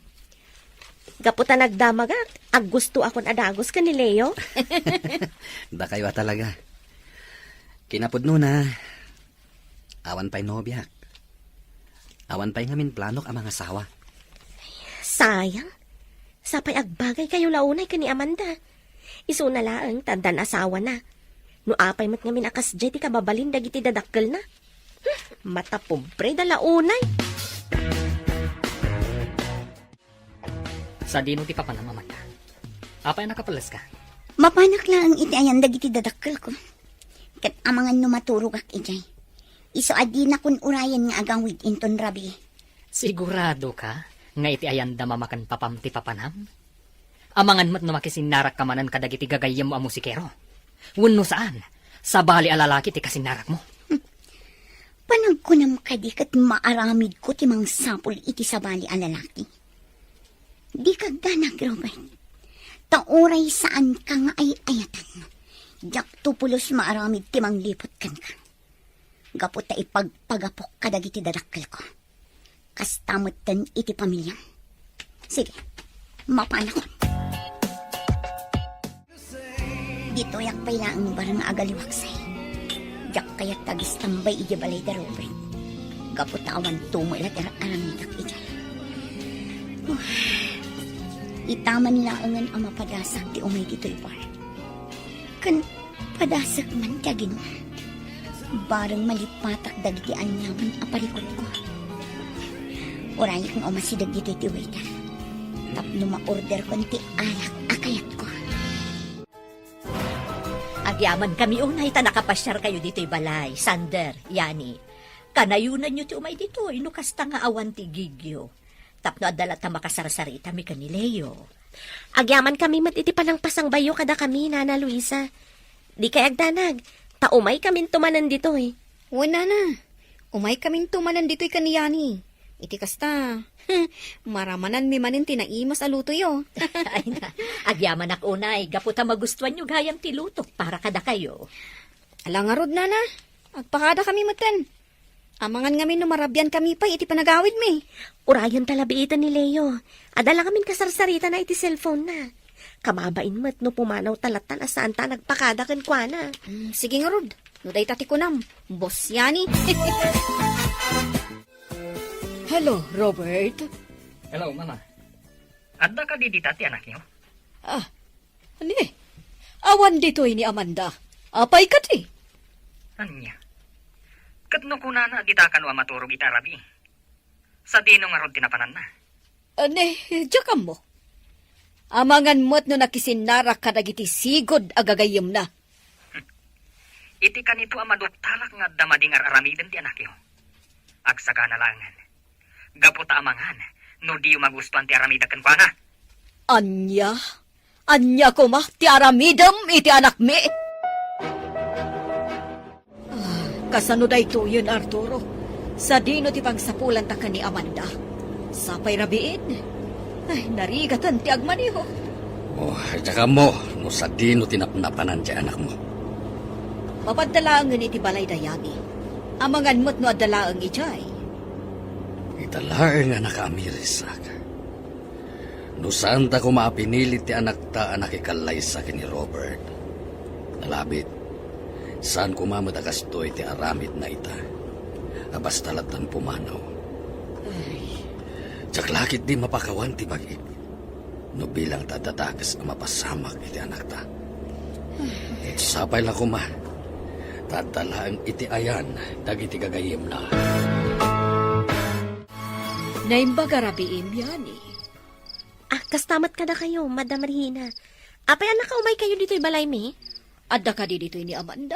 Gapu ta nagdamagak, aggustoakon a dagus ken ni Leo. Dakayo a talaga. Kinapudnona, awan pay nobiak. Awan pay ngamin planok a mangasawa. Sayang. Sapay agbagaykayo la unay ken ni Amanda. Isuna laeng ta addan asawana. No apay met ngamin a kasdiay ti kababalin dagiti dadakkelna. Hmm, matapobreda la unay. Sadino ti papanam, Amanda? Apay a nakapelleska? Mapanak laeng iti ayan dagiti dadakkelko. Ket amangan no maturogak idiay. Isu a dinakon urayen nga agawid inton rabii. Siguradoka nga iti ayanda mama ken papam ti papanam? Amangan met no makisinnarakka manen kadagiti gagayyemmo a musikero. Wenno saan, sabali a lalaki ti kasinnarakmo. Panagkunam kadi ket maaramidko ti mangsapul iti sabali a lalaki? Dika agdanag, Robert. Ta uray saanka nga ay-ayatan, diakto pulos maaramid ti mangliput kenka. Gapu ta ipagpagapok kadagiti dadakkelko. Kasta metten iti pamiliam. Sige, mapanakon. Ditoyak pay laeng bareng agaliwaksay. Diak kayat agistambay idiay balay da Robert. Gapu ta awan tumula ti ar-aramidak idiay. Itaman laengen a mapadasak ti umay ditoy bar. Ken padasek man ti aginum. Bareng malipatak dagiti aniaman a parikutko. Urayak nga umasideg ditoy ti waiter tapno ma-orderkon ti alak a kayatko. Agyamankami unay ta nakapasiarkayo ditoy balay, Sander, Yani. Kanayonanyo ti umay ditoy no kasta nga awan ti igigyo. Tapno adda latta makasarsaritami ken ni Leo. Agyamankami met iti panangpasangbayyo kadakami, Nana Luisa. Dikay agdanag, ta umaykaminto manen ditoy. Wen, Nana. Umaykaminto manen ditoy ken ni Yani. Iti kasta, maramananmi manen ti naimas a lutoyo. Ay na, agyamanak unay, gapu ta magustuanyo gayam ti lutok para kadakayo. Ala ngarud, Nana. Agpakadakami metten. Amangan ngamin no marabiankami pay iti panagawidmi. Urayen ta la biiten ni Leo. Adda la ngamin kasarsaritana iti cellphone-na. Kababain met no pumanawta lattan a saanta a nagpakada kenkuana. Mm, sige ngarud. No dayta ti kunam, Boss Yani. Hello, Robert. Hello, Mama. Adda kadi dita ti anakyo? Ah, ni, awan ditoy ni Amanda. Apay kadi? Ania? Ket no kunana dita kano a maturog iti arabii, sadino ngarud ti napananna? Ah, ni, diak ammo. Amangan met no nakisinnarak kadagiti sigud a gagayyemna. Iti kanito a maduktalak nga adda madi nga ar-aramiden ti anakyo. Agsagana laengen. Gapu ta amangan no diyo magustuan ti aramidek kenkuana. Ania? Ania koma ti aramidem iti anakmi? Ah, kasano daytoyen, Arturo? Sadino ti pangsapulanta ken ni Amanda? Sapay rabiin? Ay, narigaten ti agmaneho. Oh, diak ammo no sadino ti napnapanan ti anakmo. Mapadda laengen iti balay da Yani. Amangan met no adda laeng idiay. Ita laeng a nakaamirisak. No saanta koma a pinili ti anakta a nakikallaysa ken ni Robert, nalabit, saan koma met a kastoy ti aramidna ita, a basta lattan pumanaw. Ay. Diak la ketdi mapakawan ti bag-ik no bilang ta adda dakes a mapasamak iti anakta. Sapay la koma, ta adda laeng iti ayan dagiti gagayyemna. Naimbag a rabiim, Yani. Ah, kasta met kadakayo, Madam Regina. Apay a nakaumaykayo ditoy balaymi? Adda kadi ditoy ni Amanda?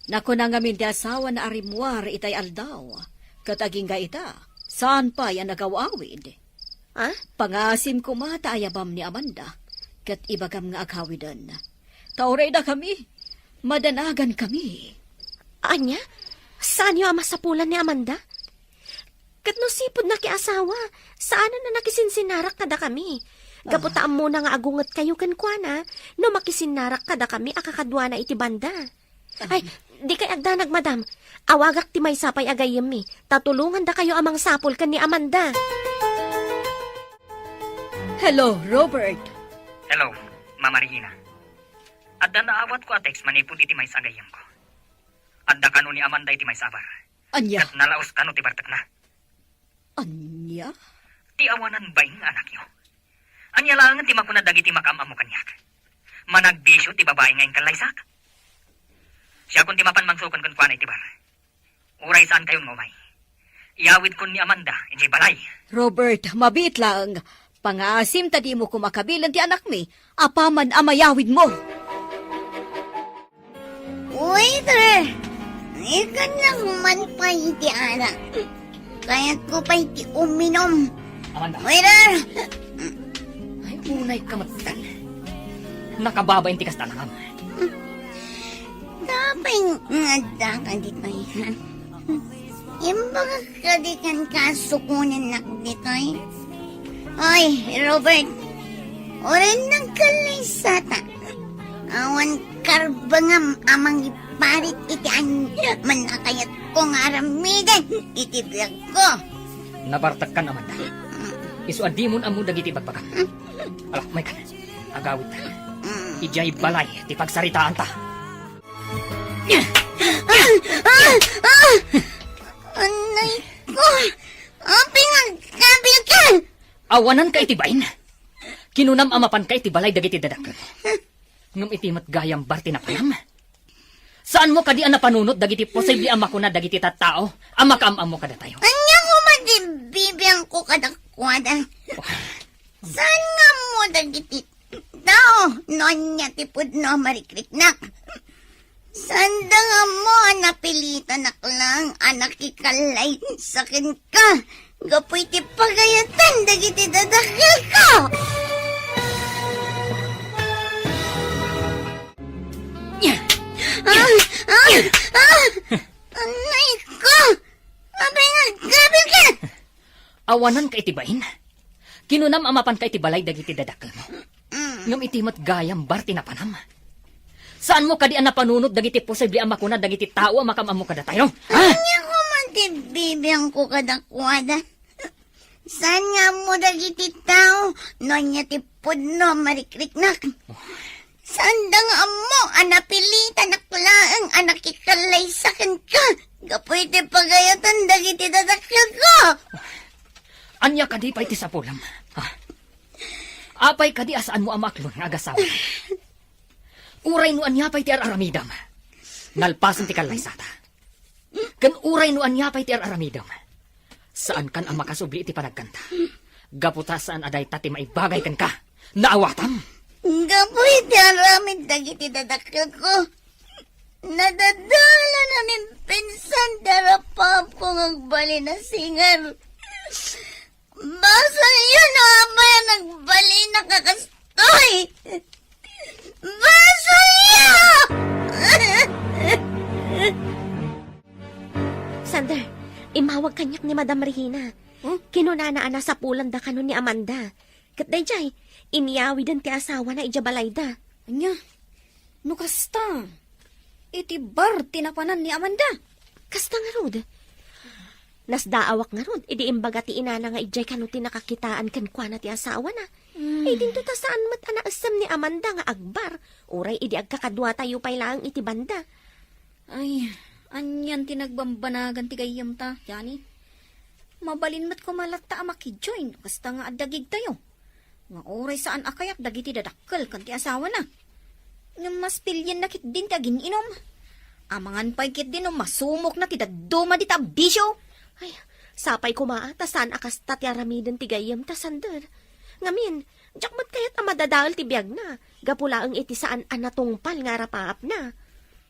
Nakuna ngamin ti asawana a rimmuar itay aldaw, ket agingga ita, saan pay a nagaw-awid. Ah? Pangaasim koma ta ayabam ni Amanda, ket ibagam nga aghawiden. Ta uray dakami, madanagankami. Ania? Saanyo a masapulan ni Amanda? Ket no sipud nakiasawa, saanen a nakisinsinnarak kadakami. Gapu ta ammona nga agungetkayo kenkuana no makisinnarak kadakami a kakaduana iti banda. Ay, dikay agdanag, madam. Awagak ti maysa pay a gayyemmi, ta tulongandakayo a mangsapul ken ni Amanda. Hello, Robert. Hello, Mama Regina. Adda naawatko a text manipud iti maysa a gayyemko. Adda kano ni Amanda iti maysa a bar. Ania? Ket nalaos kano ti bartekna. Ania? Ti awanan baing nga anakyo. Ania laengen ti makuna dagiti makaam-ammo kaniak? Managbisio ti babai nga inkallaysak. Siakon ti mapan mangsuken kenkuana iti bar. Uray saankayon nga umay, iyawidkon ni Amanda idiay balay. Robert, mabiit laeng. Pangaasim ta dimo koma kabilen ti anakmi apaman a mayawidmo. Waiter! Ikkannak man pay iti arak. Kayatko pay ti uminom. Amanda. Waiter! Ay, Unay ka metten. Nakababain ti kasta, nangam. Apay nga addaka ditoy, ha? Imbagak kadi kenka a sukonennak ditoy. Oy, Robert, uray nagkallaysata, awan karbengam a mangiparit iti aniaman a kayatko nga aramiden iti biagko. Nabartekkan, Amanda. Isu a dimon ammo dagiti ibagbagam. Ala, maykan. Agawidta. Idiay balay ti pagsaritaanta. Ah! Ah! Ah! Anay ko! Apay nga agkabilka? Awananka iti bain. Kinunam a mapanka iti balay dagiti dadakkel. Ngem iti met gayam bar ti napanam. Saanmo kadi a napanunot dagiti posible a makuna dagiti tattao a makaam-ammo kadatayo? Ania koma ti bibiangko kadakuada? Saan nga ammo dagiti tao no ania ti pudno a marikriknak? Saanda nga ammo a napilitanak laeng a nakikallaysa kenka gapu iti pagayatan dagiti dadakkelko? Ah! Ah! Ah! Anay ko! Apay nga agkabilka? Awananka iti bain. Kinunam a mapanka iti balay dagiti dadakkelmo. Mm. Ngem iti met gayam bar ti napanam. Saanmo kadi a napanunot dagiti posible a makuna dagiti tao a makaam-ammo kadatayo? Ha? Ania koma ti bibiangko kadakuada? Saan nga ammo dagiti tao no ania ti pudno a marikriknak? Saanda nga ammo a napilitanak laeng a nakikallaysa kenka gapu iti pagayatan dagiti dadakkelko. Ania kadi pay ti sapulam? Ha? Apay kadi a saanmo a maaklon nga agasawa? Uray no ania pay ti ar-aramidam, nalpasen ti kallaysata. Ken uray no ania pay ti ar-aramidam, saankan a makasubli iti panagkanta. Gapu ta saan a dayta ti maibagay kenka. Naawatam? Gapu iti aramid dagiti dadakkelko, nadadalan a mimpinsan ti arapaapko nga agbalin a singer. Basolyo no apay a nagbalin a kastoy! Basolyo! Sander, immawag kaniak ni Madam Regina. Huh? Kinunana a nasapulanda kano ni Amanda. Ket daydiay, inyawiden ti asawana idiay balayda. Ania? No kasta, iti bar ti napanan ni Amanda. Kasta ngarud. Nasdaawak ngarud idi imbaga ti inana nga idiay kano ti nakakitaan kenkuana ti asawana. Hmm. Ay, dinto ta saan met a naessem ni Amanda nga agbar, uray idi agkakaduatayo pay laeng iti banda. Ay, anian ti nagbambanagan ti gayyemta, Jani? Mabalin met koma latta a makijoin, kasta nga adda gigtayo. Nga uray saan a kayat dagiti dadakkel ken ti asawana. Ngem mas pilienna ketdin ti agin-inom. Amangan pay ketdin no masumokna ti dadduma dita a bisio. Ay, sapay koma ta saan a kasta ti aramiden ti gayyemta, Sander. Ngamin, diak met kayat a madadael ti biagna, gapu laeng iti saan a natungpal nga arapaapna.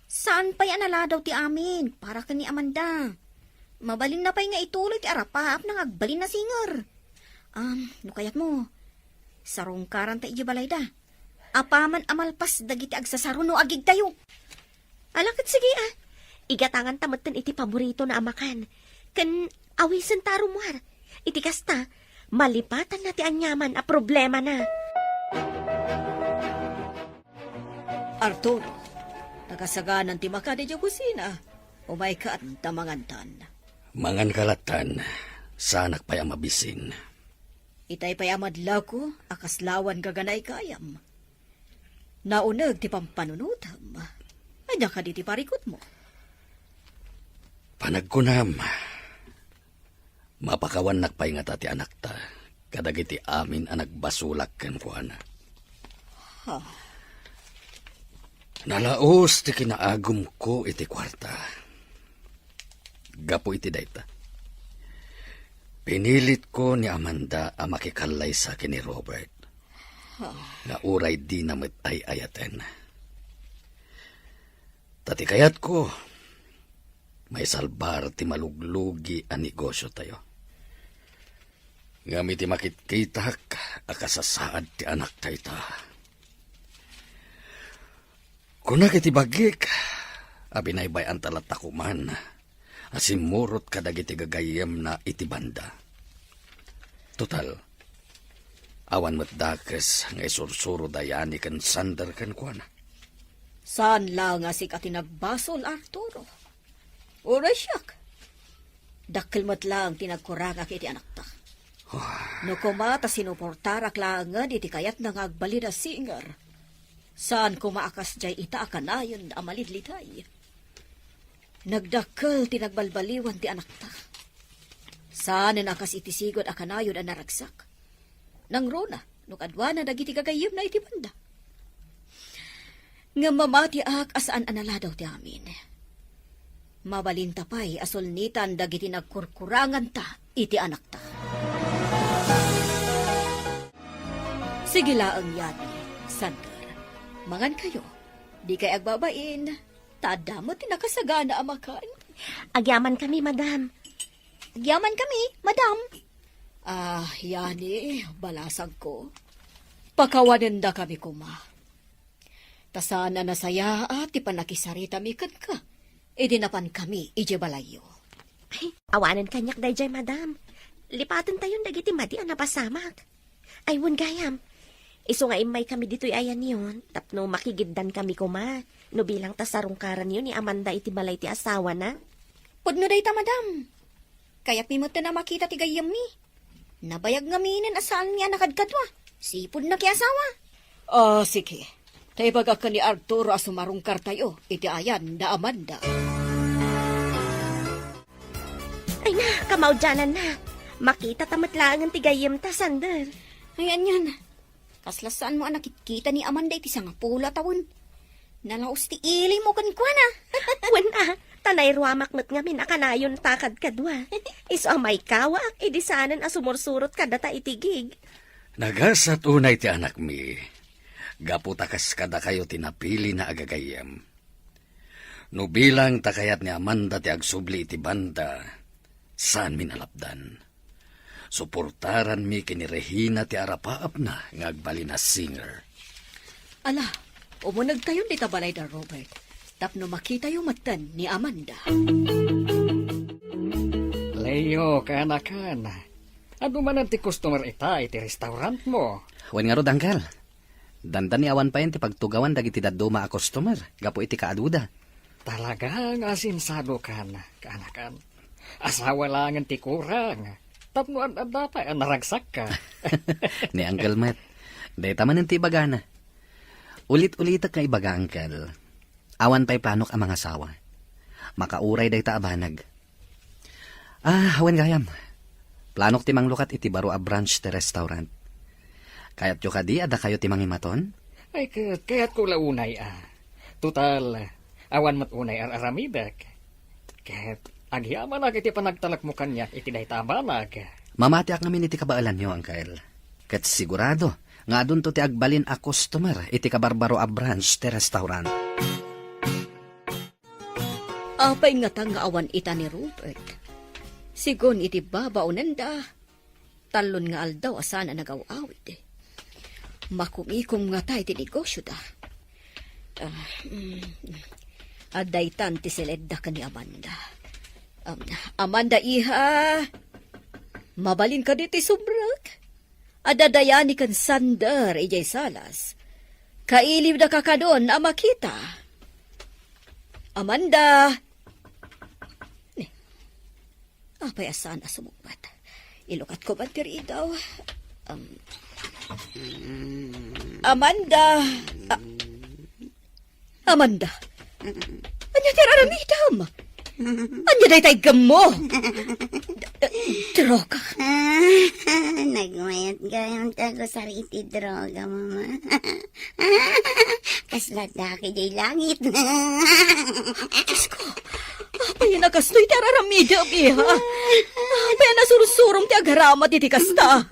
Saan pay a naladaw ti amin para ken ni Amanda. Mabalinna pay nga ituloy ti arapaapna nga agbalin a singer. Am, no kayatmo, sarungkaranta idiay balayda. Apaman a malpas dagiti agsasaro no agigtayo. Ala ket sige a. Igatanganta metten iti paboritona a makan. Ken awisenta a rummuar. Iti kasta, malipatanna ti aniaman a problemana. Arturo, nakasaganan ti makan idiay kusina. Umayka, adda mangantan. Manganka lattan, saanak pay a mabisin. Itay pay a madlawko a kasla awan gaganay gayam. Nauneg ti pampanunotam. Ania kadi ti parikutmo? Panagkunam, mapakawannak pay ngata ti anakta kadagiti amin a nagbasolak kenkuana. Ha? Nalaos ti kinaagumko iti kuarta. Gapu iti dayta, pinilitko ni Amanda a makikallaysa ken ni Robert. Ha? Nga uray dina met ay-ayaten. Ta ti kayatko, maisalbar ti maluglugi a negosiotayo. Ngem iti makitkitak, a kasasaad ti anakta ita. Kunak iti bagik a binaybay-anta latta koman a simmurot kadagiti gagayyemna iti banda. Total, awan met dakes nga isursuro da Yani ken Sander kenkuana. Saan la nga sika ti nagbasol, Arturo. Uray siak. Dakkel met laeng ti nagkurangak iti anakta. Ah. No koma ta sinuportarak laengen iti kayatna nga agbalin a singer, saan koma a kasdiay ita a kanayon a malidliday. Nagdakkel ti nagbalbaliwan ti anakta. Saanen a kas iti sigud a kanayon a naragsak. Nangruna no kaduana dagiti gagayyemna iti banda. Ngem mamatiak a saan a naladaw ti amin. Mabalinta pay a sulnitan dagiti nagkurkuranganta iti anakta. Sige laeng, Yani, Sander. Mangankayo. Dikay agbabain, ta adda met ti nakasagana a makan. Agyamankami, madam. Agyamankami, madam. Ah, Yani, balasangko. Pakawanendakami koma. Ta saan a nasayaat ti pannakisaritami kenka idi napankami idiay balayyo. Ay, awanen kaniak daydiay, madam. Lipatentayon dagiti madi a napasamak. Ay, wen gayam. Isu nga immaykami ditoy ayanyon tapno makigiddankami koma no bilang ta sarungkaranyo ni Amanda iti balay ti asawana. Pudno dayta, madam. Kayatmi metten a makita ti gayyemmi. Nabayag ngaminen a saanmi a nakadkadua. Sipud nakiasawa. Ah, sige. Ta ibagak ken ni Arturo a sumarungkartayo iti ayan da Amanda. Ay na, kamaudiananna. Makitata met laengen ti gayyemta, Sander. Ay, anian. Kasla saanmo a nakitkita ni Amanda iti sangapulo a tawen. Nalaos ti ilimo kenkuana. Wen a, ta nairuamak met ngamin a kanayonta kadkadua. Isu a maikawak idi saanen a sumursurot kadata iti gig. Nagasat unay ti anakmi. Gapu ta kas kadakayo ti napilina a gagayyem. No bilang ta kayat ni Amanda ti agsubli iti banda, saanmi nalapdan. Suportaranmi ken ni Regina ti arapaapna nga agbalin a singer. Ala, umunegtayon dita balay da Robert, tapno makitayo metten ni Amanda. Leo, kaanakan, adu manen ti customer ita iti restaurantmo? Wen ngarud, Uncle. Dandani awan payen ti pagtugawan dagiti dadduma a customer gapu iti kaaduda. Talaga nga asinsadokan, kaanakan. Asawa laengen ti kurang. Tapno ad-adda pay a naragsakka. Ni Uncle met, dayta manen ti ibagana. Ulit-ulitek nga ibaga, Uncle. Awan pay planok a mangasawa. Makauray dayta a banag. Ah, wen gayam. Planok ti manglukat iti baro a branch ti restaurant. Kayatyo kadi a dakayo ti mangimaton? Ay, ket kayatko la unay a. Total, awan met unay ar-aramidek. Ket agyamanak iti panagtalekmo kaniak iti dayta a banag. Mamatiak ngamin iti kabaelanyo, Uncle. Ket sigurado nga adunto ti agbalin a customer iti kabarbaro a branch ti restaurant. Apay ngata nga awan ita ni Robert? Sigun iti babaonenda, tallon nga aldaw a saan a nagaw-awid. Makumikom ngata iti negosioda. Ah, mm, adda itan ti siledda ken ni Amanda. Um, Amanda, iha, mabalin kadi ti subrek? Adda da Yani ken Sander idiay salas. Kailiwda kakanon a makita. Amanda! Ni, apay a saan a sumungbat? Ilukatko man ti ridaw. Um, Amanda! A-, Amanda, ania ti ar-aramidem? Ania dayta iggemmo? D-, d-, droga. Ah, nagmayat gayam ti agusar iti droga, Mama. Kasla daki diay langit. Diyos ko, apay a nakastoy ti ar-aramidem, iha? Apay a nasursurom ti agaramid iti kasta?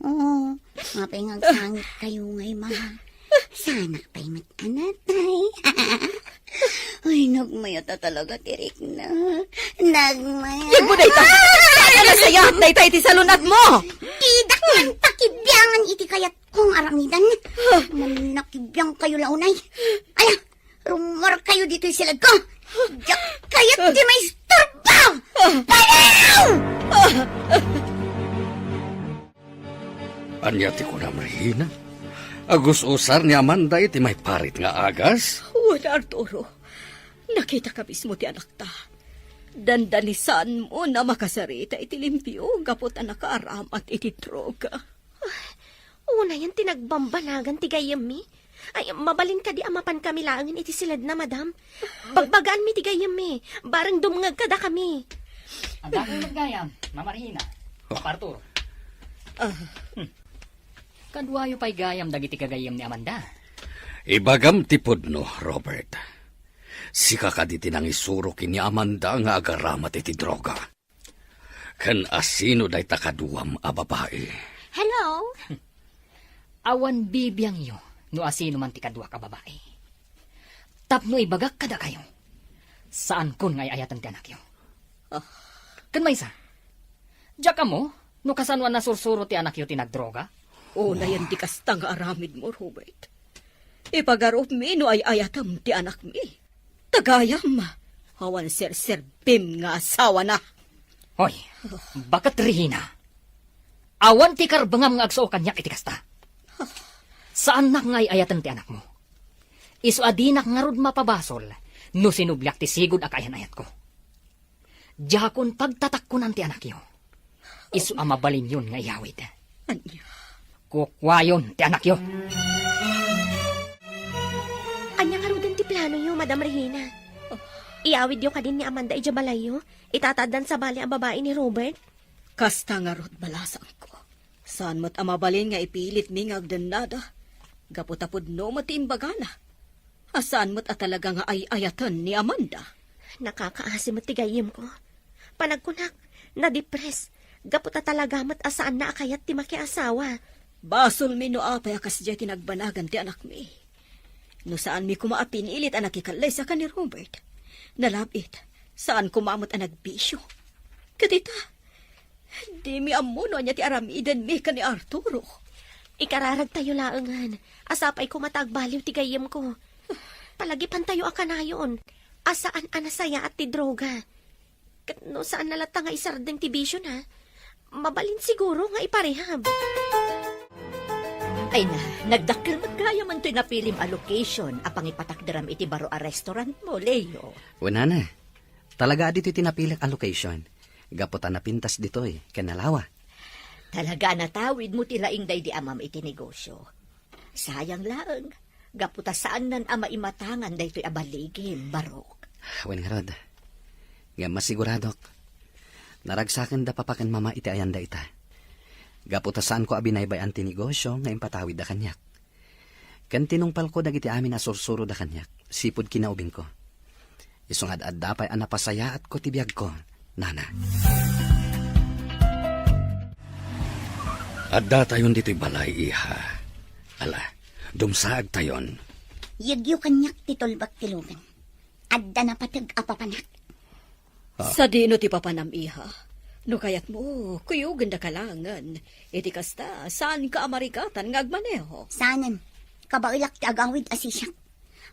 Oo, apay nga agsangit kayo ngay, ma. Saanak pay met a natay. Ay, nagmayat a talaga ti rikna. Nagmayat. Yegmo dayta. Saan a Kayat dayta iti salun-atmo! Didak man pakibiangan iti kayatko nga aramiden. Mannakibiangkayo la unay. Ala, rumuarkayo ditoy siledko. Diak kayat ti maisturbo! Baliw! Ania ti kunam, Regina? Agus-usar ni Amanda iti maiparit nga agas? Wen, Arturo. Nakitaka mismo ti anakta. Dandanisanmo a makasarita iti limpio gapu ta nakaaramat iti droga. Unayen ti nagbambanagan ti gayyemmi. Ay, mabalin kadi a mapankami laengen iti siledna, madam? Bagbagaanmi ti gayyemmi. Bareng dumngeg kadakami. Adda kay met gayam, Mama Regina, Papa Arturo. Ah. Hmm. Kaduayo pay gayam dagiti gagayyem ni Amanda. Ibagam ti pudno, Robert. Sika kadi ti nangisuro ken ni Amanda nga agaramat iti droga. Ken asino dayta kaduam a babai? Hello? Awan bibiangyo no asino man ti kaduak a babai. Tapno ibagak kadakayo, saankon nga ay-ayaten ti anakyo. Ah. Ken maysa, diak ammo no kasano a nasursuro ti anakyo ti nagdroga? Unayen ti kasta nga aramidmo, Robert. Ipagarupmi no ay-ayatem ti anakmi. Ta gayam, awan serserbim nga asawana. Hoy, baket, Regina. Awan ti karbengam nga agsuo kaniak iti kasta. Saannak nga ay-ayaten ti anakmo. Isu a dinak ngarud mapabasol no sinubliak ti sigud a kaayan-ayatko. Diakon pagtatakkonan ti anakyo. Isu a mabalinyon nga iyawid. Ania? Kukuayon ti anakyo. Ania ngaruden ti planoyo, Madam Regina? Iyawidyo kadin ni Amanda idiay balayyo? Ita ta addan sabali a babai ni Robert? Kasta ngarud, balasangko. Saan met a mabalin nga ipilitmi nga agdennada. Gapu ta pudno met ti imbagana. A saan met a talaga nga ay-ayaten ni Amanda. Nakakaasi met ti gayyemko. Panagkunak, nadipres. Gapu ta talaga met a saanna a kayat ti makiasawa. Basolmi no apay a kasdiay ti nagbanagan ti anakmi. No saanmi koma a pinilit a nakikallaysa ken ni Robert, nalab-it, saan koma met a nagbisio. Ket ita, dimi ammo no ania ti aramidenmi ken ni Arturo. Ikararagtayo laengen a sapay koma ta agbaliw ti gayyemko. Palagipantayo a kanayon a saan a nasayaat ti droga. Ket no saanna latta nga isardeng ti bisiona, mabalin siguro nga iparehab. Ay na, nagdakkel met gayam toy napilim a location a pangipatakderam iti baro a restaurantmo, Leo. Wen, Nana, talaga a ditoy ti napilek a location. Gapu ta napintas ditoy ken nalawa. Talaga a natawidmo ti laing daydi amam iti negosio. Sayang laeng, gapu ta saannan a maimatangan daytoy a baligim, Barok. Wen ngarud, ngem masiguradok, naragsakenda papa ken mama iti ayanda ita. Gapu ta saanko a binaybay-an ti negosio nga impatawidda kaniak. Ken tinungpalko dagiti amin a sursuroda kaniak, sipud kinaubingko. Isu nga ad-adda pay a napasayaatko ti biagko, Nana. Addatayon ditoy balay, iha. Ala, dumsaagtayon. Yegyo kaniak ti tulbek ti lugan. Adda napateg a papanak. Ah. Sadino ti papanam, iha? No kayatmo, kuyogenda ka laengen. Iti kasta, saanka a marikatan nga agmaneho. Saanen. Kabaelak ti agawid a sisiak.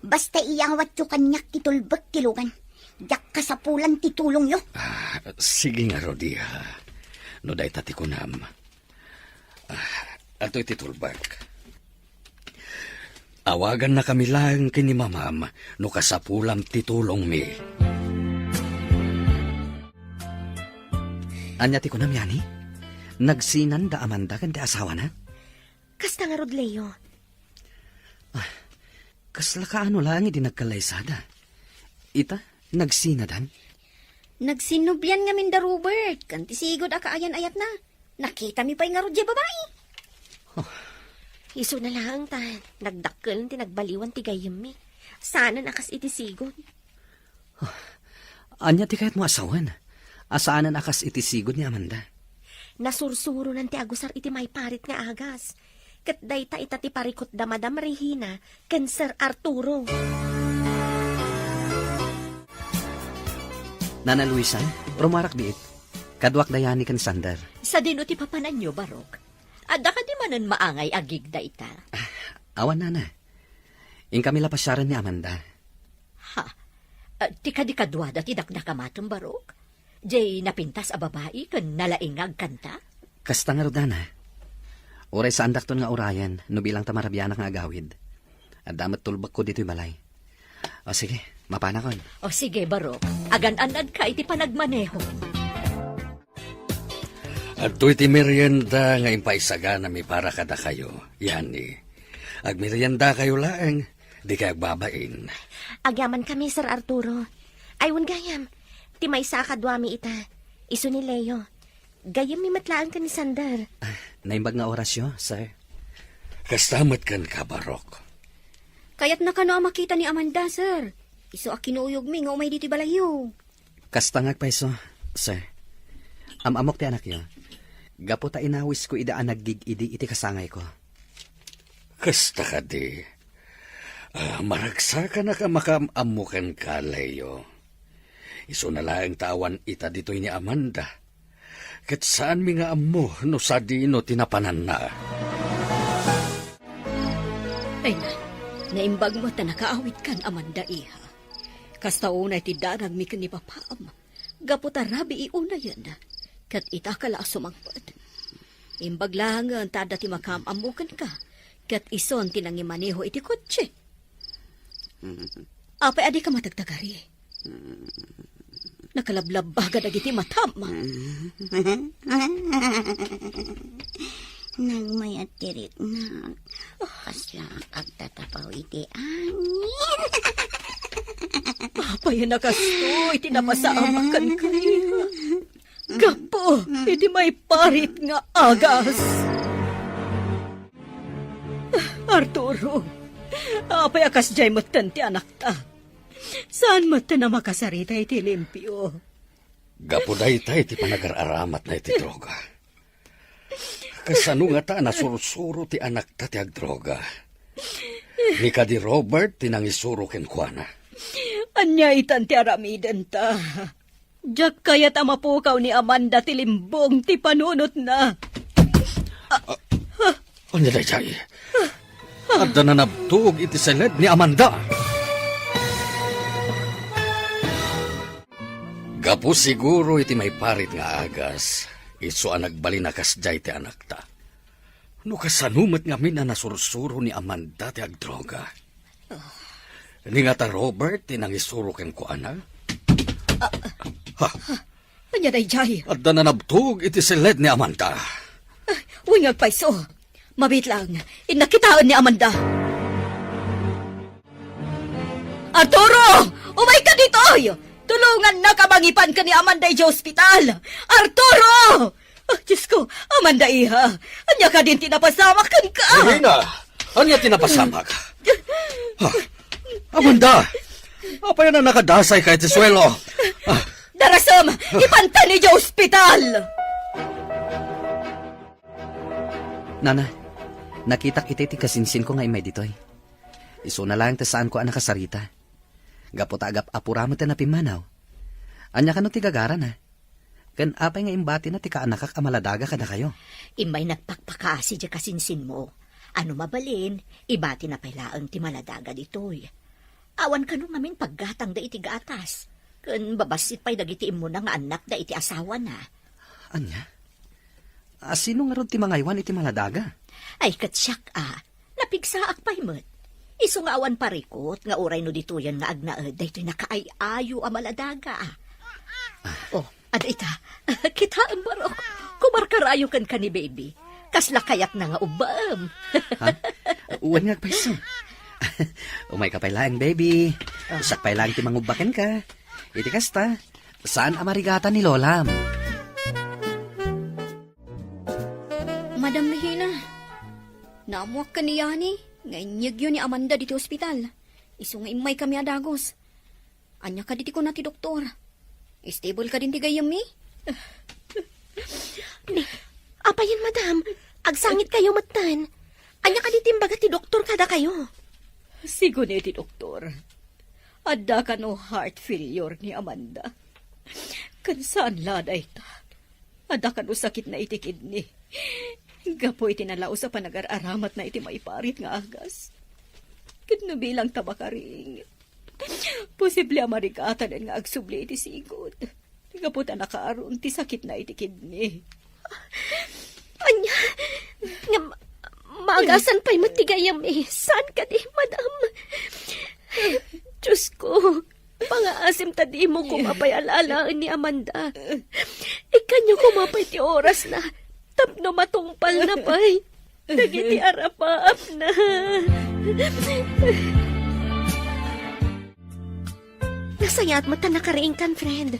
Basta iyawatyo kaniak ti tulbek ti lugan. Diak kasapulan ti tulongyo. Ah, sige ngarud, iha. No dayta ti kunam. Ah, adtoy ti tulbek. Awagannakami laeng ken ni mamam no kasapulam ti tulongmi. Ania ti kunam, Yani? Nagsinanda a Amanda ken ti asawana? Kasta ngarud, Leo. Ah, kasla kaano laeng idi nagkallaysada? Ita, nagsinadan? Nagsinnublian ngamin da Robert, ken ti sigud a kaayan-ayatna. Nakitami pay ngarud diay babai. Oh. Isuna laeng ta nagdakkel ti nagbaliwan ti gayyemmi. Saanen a kas iti sigud. Oh. Ania ti kayatmo a sawen? A saanen a kas iti sigud ni Amanda. Nasursuronan ti agusar iti maiparit nga agas. Ket dayta ita ti parikutda Madam Regina ken Sir Arturo. Nana Luisa, rumuarak biit. Kaduak da Yani ken Sander. Sadino ti papananyo, Barok? Adda kadi manen maangay a gig dayta? Awan, nana. Inkami la pasiaren ni Amanda. Ha? Ah, ti kadi kaduada ti dakdakamatem, Barok? Jay napintas a babai ken nalaing nga agkanta? Kasta ngarud, nana. Uray saandakton nga urayen no bilang ta marabianak nga agawid. Adda met tulbekko ditoy balay. O sige, mapanakon. O sige, Barok. Agan-annadka iti panagmaneho. Adtoy ti merienda nga impaisaganami para kadakayo, Yani. Agmeriendakayo laeng, dikay agbabain. Agyamankami, Sir Arturo. Ay, wen gayam. Ti maysa a kaduami ita. Isu ni Leo. Gayyemmi met laeng ken ni Sander. Ah, naimbag nga orasyo, sir. Kasta met kenka, Barok. Kayatna kano a makita ni Amanda, sir. Isu a kinuyogmi nga umay ditoy balayyo. Kasta nga agpayso, sir. Am-ammok ti anakyo. Gapu ta inawisko ida a naggig-idi iti kasangayko. Kasta kadi. Ah, maragsakanak a makaam-ammo kenka, Leo. Isuna laeng ta awan ita ditoy ni Amanda. Ket saanmi nga ammo no sadino ti napananna. Ay na, naimbag met ta nakaawidkan, Amanda, iha. Kasta unay ti danagmi ken ni papaam, gapu ta rabii unayen, ket ita ka la a sumangpet. Imbag laengen ta adda ti makaam-ammo kenka, ket isun ti nangimaneho iti kotse. Apay a dika matagtagari? Nakalablabbaga dagiti matam. Nagmayat ti riknak. Kasla agtatapaw iti angin. Apay a nakastoy ti napasamak kenka, iha? Gapu iti maiparit nga agas. Arturo, apay a kasdiay metten ti anakta? Saan metten a makasarita iti limpio? Gapu dayta iti panagar-aramatna iti droga. Kasano ngata a nasursuro ti anakta ti agdroga? Ni kadi Robert ti nangisuro kenkuana. Ania itan ti aramidenta? Diak kayat a mapukaw ni Amanda ti limbong ti panunotna. Ania daydiay? Adda nanabtog iti seled ni Amanda. Gapu siguro iti maiparit nga agas, isu a nagbalin a kasdiay ti anakta. No kasano met ngamin a nasursuro ni Amanda ti agdroga? Ni ngata Robert ti nangisuro kenkuana? Ha? Ania daydiay? Adda nanabtog iti seled ni Amanda. Wen nga agpayso. Mabiit lang, innak kitaen ni Amanda. Arturo! Umayka ditoy! Tulongannaka a mangipan ken ni Amanda idiay ospital! Arturo! Ah, Diosko, Amanda, iha. Ania kadin ti napasamak kenka? Irina, ania ti napasamak? Ha? Amanda, apay a nakadasayka iti suelo? Ah. Darasem, ipanta idiay ospital! Nana, nakitak iti ti kasinsinko nga immay ditoy. Isuna laeng ti saanko a nakasarita. Gapu ta agap-apura met ti napimmanaw. Ania kano ti gagarana? Ken apay nga imbatina ti kaanakak a maladaga kadakayo? Immay nagpakpakaasi ti kasinsinmo. Ano mabalin, ibatina pay laeng ti maladaga ditoy. Awan kano ngamin paggatangda iti gatas. Ken babassit pay dagiti immuna nga annakda iti asawana. Ania? A, sino ngarud ti mangaywan iti maladaga? Ay, ket siak a, napigsaak pay met. Isu nga awan parikut nga uray no ditoyen nga agnaed daytoy nakaay-ayo a maladaga. Oh, ada ita. Kitaem, Barok. Kumarkarayo kenka ni Baby. Kasla kayatna nga ubbaem. Ha? Wen nga agpayso. Umayka pay laeng, Baby. Siak pay laeng ti mangubba kenka. Iti kasta, saan a marigatan ni Lolam. Madam Regina, naammoak ken ni Yani nga inyegyo ni Amanda ditoy ospital. Isu nga immaykami a dagus. Ania kadi ti kuna ti doktor? Stable kadin ti gayyemmi? Ni, apayen, madam? Agsangitkayo metten. Ania kadi ti imbaga ti doktor kadakayo? Sigun iti doktor, adda kano heart failure ni Amanda. Ken saan la dayta. adda kano sakitna iti kidney. Gapu iti nalaus a panagar-aramatna iti maiparit nga agas. Ket no bilang ta makaring, posible a marigatanen nga agsubli iti sigud. Gapu ta nakaaron ti sakitna iti kidney. Ania? Nga ma-, maagasan pay met ti gayyem, eh. Saan kadi, madam? Diyos ko, pangaasim ta dimo koma pay alaalaen ni Amanda. Ikkanyo koma pay ti orasna tapno matungpalna pay dagiti arapaapna. Nasayaat met ta nakariingkan, friend.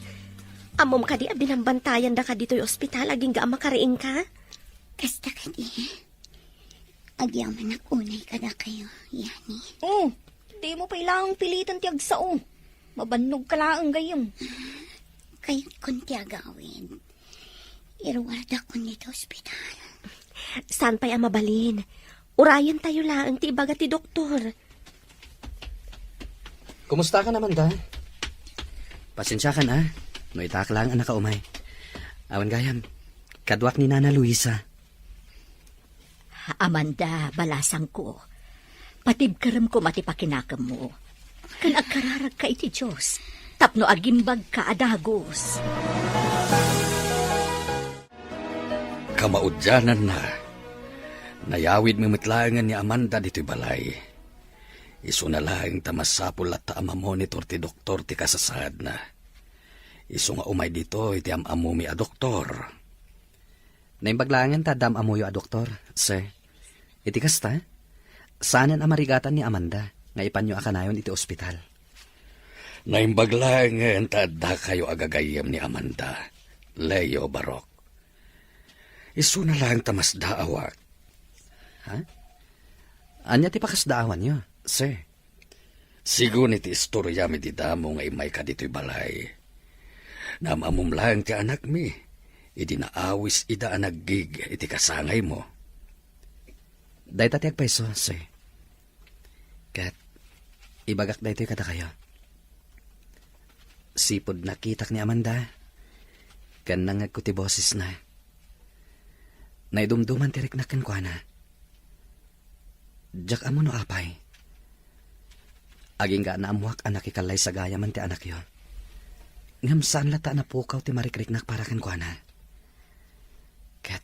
Ammom kadi a binambantayan daka ditoy ospital agingga a makariingka? Kasta kadi. Agyamanak unay kadakayo, Yani. Oh, dimo pay laeng piliten ti agsao. Mabannogka laeng gayyem. Kayatkon ti agawid. Iruardakon ditoy ospital. Saan pay a mabalin? Urayentayo laeng ti ibaga ti doktor. Kumusta ka naman, da? Pasensiakan, a. No itaak laeng a nakaumay. Awan gayam, kaduak ni Nana Luisa. Amanda, balasangko, patibkerem koma ti pakinakemmo. Ken agkararagka iti Dios tapno agimbagka a dagus. Kamaudiananna, nayawid met laengen ni Amanda ditoy balay. Isuna laeng ta masapul latta a mamonitor ti doktor ti kasasaadna. Isu nga umay ditoy ti am-ammomi a doktor. Naimbag laengen ta adda am-ammoyo a doktor, sir. Iti kasta, saanen a marigatan ni Amanda nga ipanyo a kanayon iti ospital. Naimbag laengen ta addakayo a gagayyem ni Amanda, Leo, Barok. Isuna laeng ta masdaawak. Ha? Ania ti pakasdaawanyo, sir? Sigun iti istoriam idi damo nga immayka ditoy balay, naam-ammom laeng ti anakmi idi naawis ida a naggig iti kasangaymo. Dayta ti agpayso, sir. Ket ibagak daytoy kadakayo. Sipud nakitak ni Amanda, ken nangngegko ti bosesna. Naidumduman ti riknak kenkuana. Diak ammo no apay. Agingga a naammoak a nakikallaysa gayamen ti anakyo. Ngem saan latta a napukaw ti marikriknak para kenkuana. Ket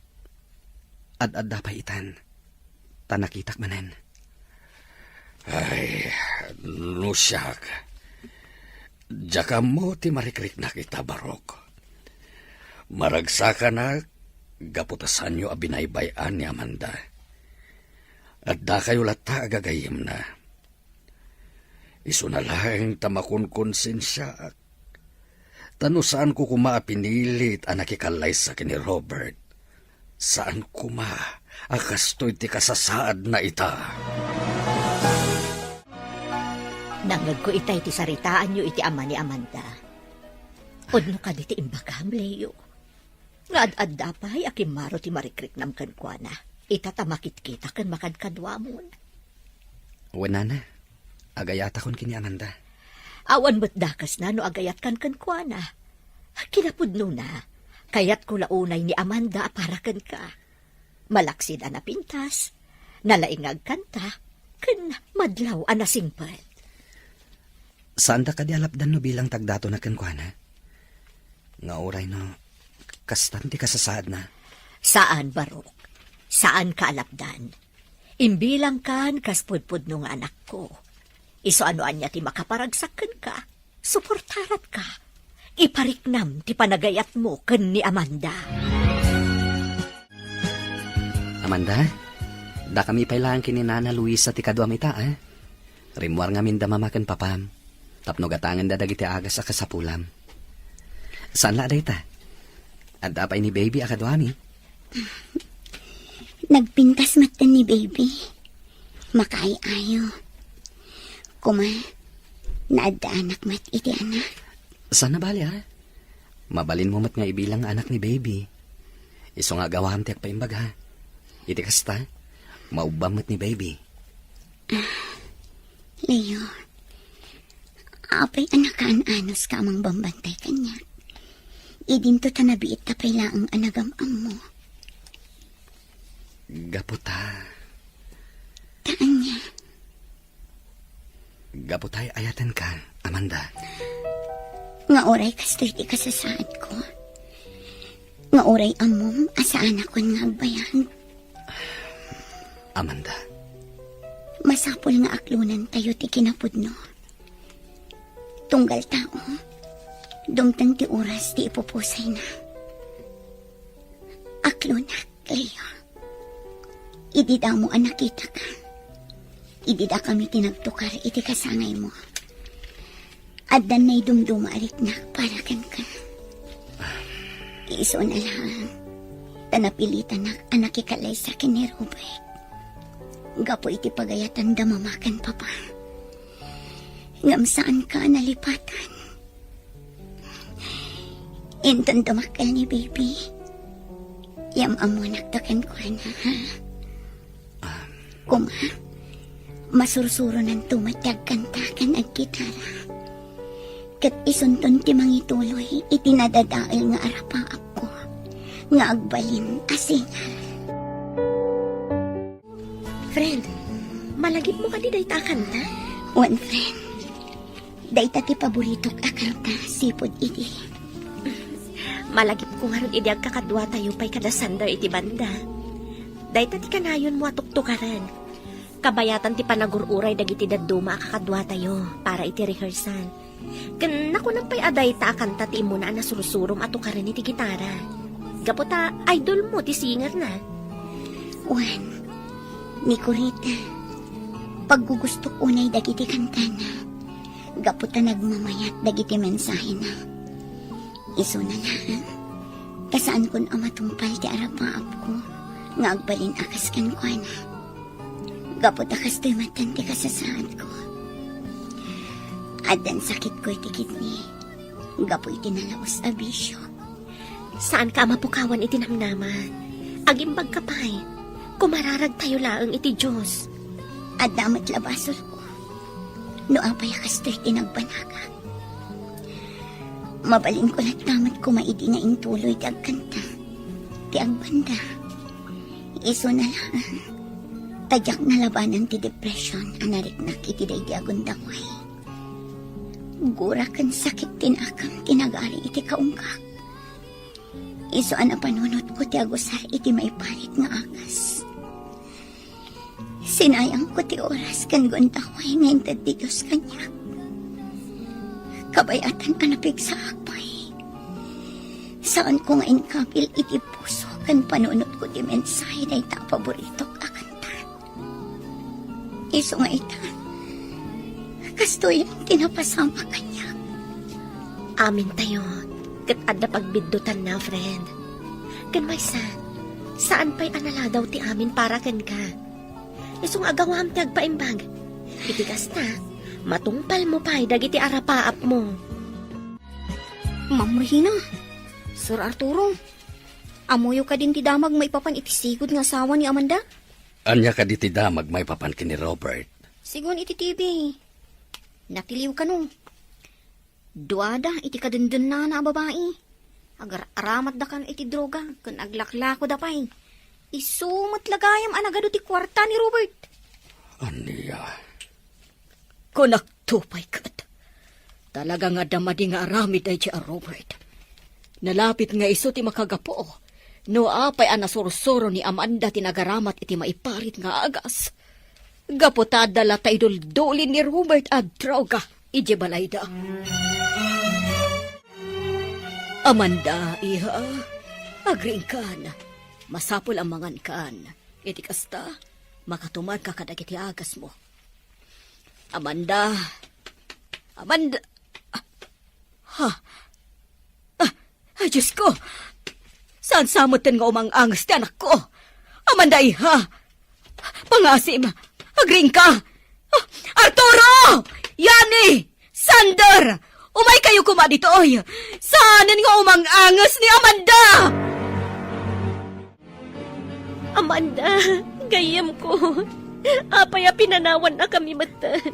ad-adda pay itan, ta nakitak manen. Ay, no siak, diak ammo ti marikriknak ita, Barok. Maragsakanak gapu ta saanyo a binaybay-an ni Amanda. Addakayo latta a gagayyemna. Isuna laeng ta makonkonsensiaak. Ta no saanko koma a pinilit a nakikallaysa ken ni Robert, saan koma a kastoy ti kasasaadna ita. Nangngegko itay ti saritaanyo iti ama ni Amanda. Pudno kadi ti imbagam, Leo, nga ad-adda pay a kimmaro ti marikriknam kenkuana, ita ta makitkita ken makadkaduamon. Wen, nana, agayatakon ken ni Amanda. Awan met dakesna no agayatkan kenkuana. Kinapudnona, kayatko la unay ni Amanda a para kenka. Malaksid a napintas, nalaingag kanta, ken madlaw a nasingpet. Saanda kadi a lapdan no bilang ta agdatona kenkuana? Nga uray no, kastan ti kasasaadna? Saan, Barok. Saanka a lapdan. Imbilangkan kas pudpudno nga anakko. Isu a no ania ti makaparagsak kenka, suportaratka. Ipariknam ti panagayatmo ken ni Amanda. Amanda, dakami pay laeng ken ni Nana Luisa ti kaduam ita, a? Rimmuar ngamin da mama ken papam, tapno gatangenda dagiti agas a kasapulam. Saan la a dayta? Adda pay ni Baby a kaduami? Nagpintas metten ni Baby. Makaay-ayo. Kuma, naaddaanak met iti anak. Saan a bali, a? Mabalinmo met nga ibilang nga anak ni Baby. Isu nga agawam ti agpaimbag, a? Iti kasta, maubbam met ni Baby. Leo, apay a nakaan-anuska a mangbambantay kaniak? Idinto ta nabiit ta pay laeng a nagam-ammo. Gapu ta. Ta ania? Gapu ta ay-ayatenka, Amanda. Nga uray kastoy ti kasasaadko. Nga uray ammom a saanakon nga agbayag. Amanda. Masapul nga aklonentayo ti kinapudno. Tunggal tao, dumteng ti oras ti ipupusayna. Aklonak, Cleo. Idi damo a nakitaka, idi dakami ti nagtukar iti kasangaymo, addan naidumduma a riknak para kenka. Isuna laeng ta napilitanak a nakikalaysa ken ni Robert gapu iti pagayatanda Mama ken Papa. Ngem saanka a nalipatan. Inton dumakkel ni Baby, yam-ammonakto kenkuana, ha? Kuma, masursuronanto met ti agkanta ken aggitara. Ket isunton ti mangituloy iti nadadael nga arapaapko nga agbalin a singer. Friend, malagipmo kadi dayta a kanta? Wen, friend. Dayta ti paboritok a kanta, sipud idi. Malagipko ngarud idi agkakaduatayo pay kada Sander iti banda. Dayta ti kanayonmo a tuktukaren. Kabayatan ti panagur-uray dagiti dadduma a kakaduatayo para iti rehearsal. Ken nakunam pay a dayta a kanta ti immuna a nasursurom a tukaren iti gitara. Gapu ta idolmo ti singerna. Wen, ni Corita, paggugustok unay dagiti kantana. Gapu ta nagmamayat dagiti mensahena. Isuna laeng, ta saankon a matungpal ti arapaapko nga agbalin a kas kenkuana. Gapu ta kastoy met ti kasasaadko. Addan sakitko iti kidney gapu iti nalaus a bisio. Saanka a mapukawan iti namnama. Agimbagka pay. Kumararagtayo laeng iti Dios. Adda met la basolko. No apay a kastoy ti nagbanagak. Mabalinko latta met koma idi nga intuloy ti agkanta, ti agbanda. Isuna laeng, ta diak nalabanan ti depression a nariknak iti daydi a gundaway. Gura ken sakit ti nakem ti nagari iti kaungkak. Isu a napanunotko ti agusar iti maiparit nga agas. Sinayangko ti oras ken gundaway nga inted ti Dios kaniak. Kabayatan a napigsaak pay. Saanko nga inkabil iti puso ken panunotko ti mensahe dayta a paboritok a kanta. Isu nga ita, kastoy ti napasamak kaniak. Amintayo, ket adda pagbiddutanna, friend. Ken maysa, saan pay a naladaw ti amin para kenka. Isu nga agawam ti agpaimbag. Iti kasta, matungpalmo pay dagiti arapaapmo. Ma'am Regina, Sir Arturo, ammoyo kadin ti damag maipapan iti sigud nga asawa ni Amanda? Ania kadi ti damag maipapan ken ni Robert? Sigun iti T V. Natiliw kano. Duada iti kadendennana a babai. Agar-aramatda kano iti droga ken aglaklakoda pay. Isu met la gayam a nagadu ti kuarta ni Robert. Ania? Kunakto pay ket, talaga nga adda madi nga aramid daydiay a Robert. Nalapit nga isu ti makagapu no apay a nasursuro ni Amanda ti nagaramat iti maiparit nga agas. Gapu ta adda latta idulduli ni Robert a droga idiay balayda. Amanda, iha, agriingkan. Masapul a mangankan. Iti kasta, makatumadka kadagiti agasmo. Amanda. Amanda. Ha? Ah, ay, Diyos ko! Saan sa metten nga umang-anges ti anakko? Amanda, iha! Pangasim! Agriingka! Ah, Arturo! Yani! Sander! Umaykayo koma ditoy! Saanen nga umang-anges ni Amanda! Amanda, gayyemko, apay a pinanawannakami metten?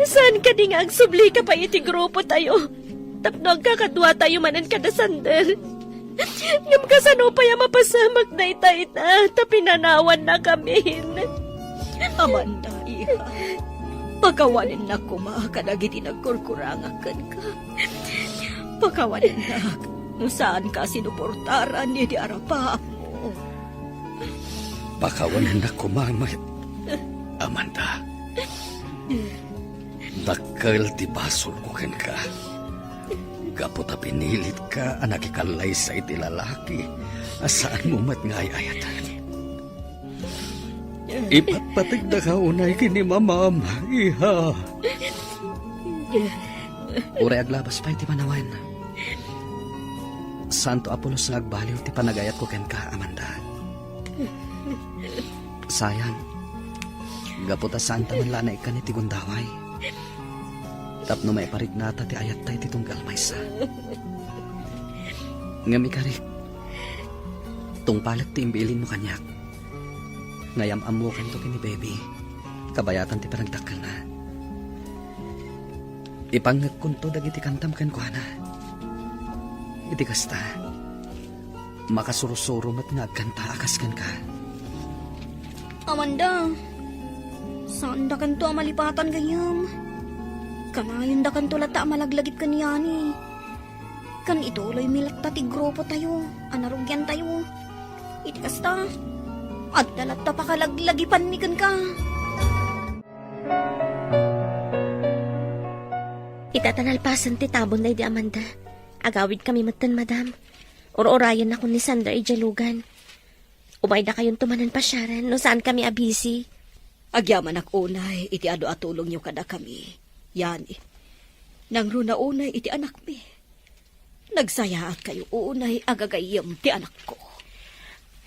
Saan kadi nga agsublika pay iti grupotayo? tapno agkakaduatayo manen kada Sander. Ngem kasano pay a mapasamak dayta ita, ta pinanawannakamin? Amanda, iha, pakawanennak koma kadagiti nagkurkurangak kenka. Pakawanennak no saanka a sinuportaran idi arapaapmo. Pakawanennak koma met, Amanda. Dakkel ti basolko kenka. Gapu ta pinilitka a nakikallaysa iti lalaki a saanmo met nga ay-ayaten. Ipatpategdaka unay ken ni mamam, iha. Uray aglabas pay ti panawen, saanto a pulos nga agbaliw ti panagayatko kenka, Amanda. Sayang, gapu ta saanta man la a naikkan iti gundaway tapno maiparignata ti ayatta iti tunggal maysa. Ngem ikarik, tungpalek ti imbilinmo kaniak. Nga yam-ammokanto ken ni Baby, kabayatan ti panagdakkelna. Ipangngegkonto dagiti kantam kenkuana. Iti kasta, makasursuro met nga agkanta a kas kenka. Amanda, saandakanto a malipatan gayyem. Kanayondakanto latta a malaglagip ken ni Yani. Ken ituloymi latta ti grupotayo a narugiantayo. Iti kasta, adda latta pakalaglagipanmi kenka. Ita ta nalpasen ti tabon daydi Amanda, agawidkami metten, madam. Ur-urayennakon ni Sander idiay lugan. Umaydakayonto manen pasiaren no saankami a busy. Agyamanak unay iti adu a tulongyo kadakami, Yani. Nangruna unay iti anakmi. Nagsayaatkayo unay a gagayyem ti anakko.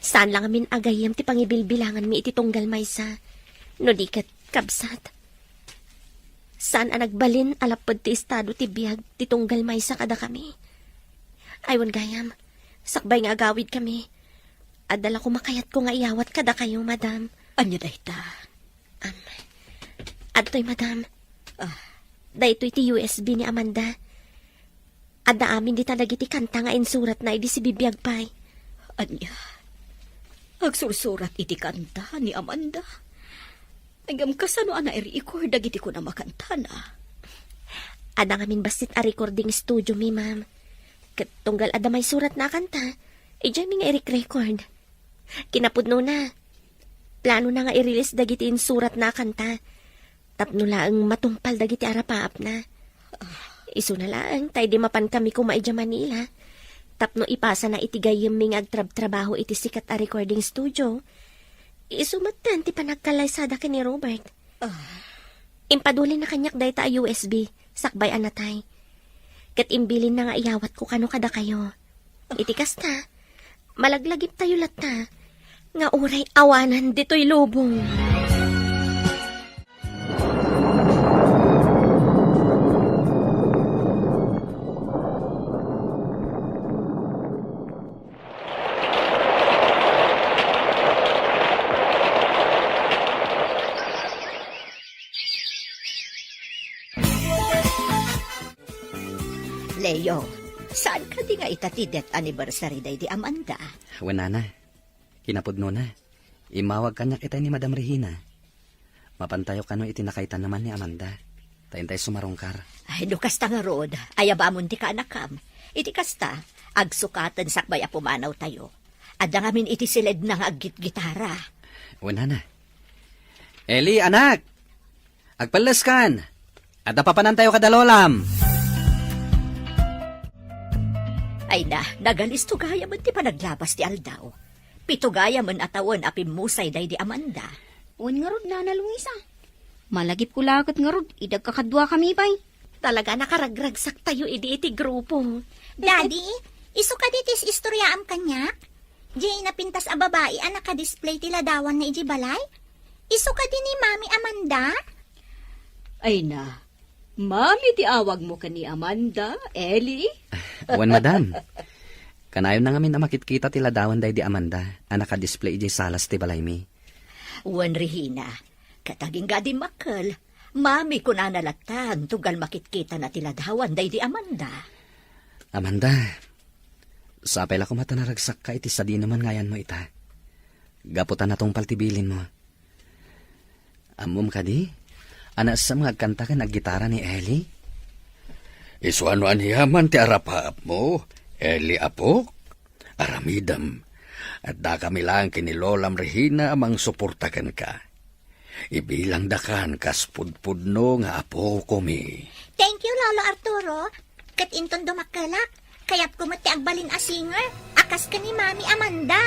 Saan la ngamin a gayyem ti pangibilbilanganmi iti tunggal maysa, no di ket kabsat. Saan a nagbalin a lapped ti estado ti biag ti tunggal maysa kadakami. Ay, wen gayam, sakbay nga agawidkami, adda la koma kayatko nga iyawat kadakayo, madam. Ania dayta? Am, adtoy, madam. Ah. Daytoy ti U S B ni Amanda. Adda amin dita dagiti kanta nga insuratna idi sibibiag pay. Ania? Agsursurat iti kanta ni Amanda? Ngem kasano a nai-record dagiti kunam a kantana? Adda ngamin bassit a recording studio mi, ma'am. Ket tunggal adda maisuratna a kanta, idiaymi nga irek-record. Kinapudnona, planona nga i-release dagiti insuratna a kanta tapno laeng matungpal dagiti arapaapna. Isuna laeng ta idi mapankami koma idiay Manila tapno ipasana iti gayyemmi nga agtrabtrabaho iti sikat a recording studio, isu metten ti panagkallaysada ken ni Robert. Ah. Impadulinna kaniak dayta a U S B sakbay a natay. Ket imbilinna nga iyawatko kano kadakayo. Iti kasta, malaglagiptayo latta nga uray awanan ditoy lubong. Leo, saan kadi nga ita ti death anniversary daydi Amanda? Wen, nana. Kinapudnona, immawag kaniak itay ni Madam Regina. Mapantayo kano iti nakaitanaman ni Amanda. Ta intay sumarungkar. Ay, no kasta ngarud, ayabamon ti kaanakam. Iti kasta, agsukaten sakbay a pumanawtayo. Adda ngamin iti siledna nga aggitgitara. Wen, nana. Eli, anak! Agpelleskan! Adda papanantayo kada lolam. Ay na, nagalisto gayam ti panaglabas ti aldaw. Pito gayam a tawen a pimmusay daydi Amanda. Wen ngarud, Nana Luisa. Malagipko la ket ngarud, idi agkakaduakami pay. Talaga a nakaragragsaktayo idi iti grupo. Daddy, isu kadi ti is-istoryaam kaniak? Diay napintas a babai a nakadisplay ti ladawanna idiay balay? Isu kadi ni Mami Amanda? Ay na, Mami ti awagmo ken ni Amanda, Eli? Wen, madam. Kanayonna ngamin a makitkita ti ladawan daydi Amanda a nakadisplay idiay salas ti balaymi. Wen, Regina, ket agingga dimmakkel, Mami, kunana latta, tunggal makitkitana ti ladawan daydi Amanda. Amanda, sapay la koma ta naragsakka iti sadino man nga ayanmo ita. Gapu ta natungpal ti bilinmo. Ammom kadi, a naessam nga agkanta ken aggitara ni Eli? Isuan no aniaman ti arapaapmo, Eli apok. Aramidem, addakami laeng ken ni Lolam Regina a mangsuporta kenka. Ibilangdakan kas pudpudno nga apokomi. Thank you, Lolo Arturo. Ket inton dumakkelak, kayatko met ti agbalin a singer, a kas ken ni Mami Amanda.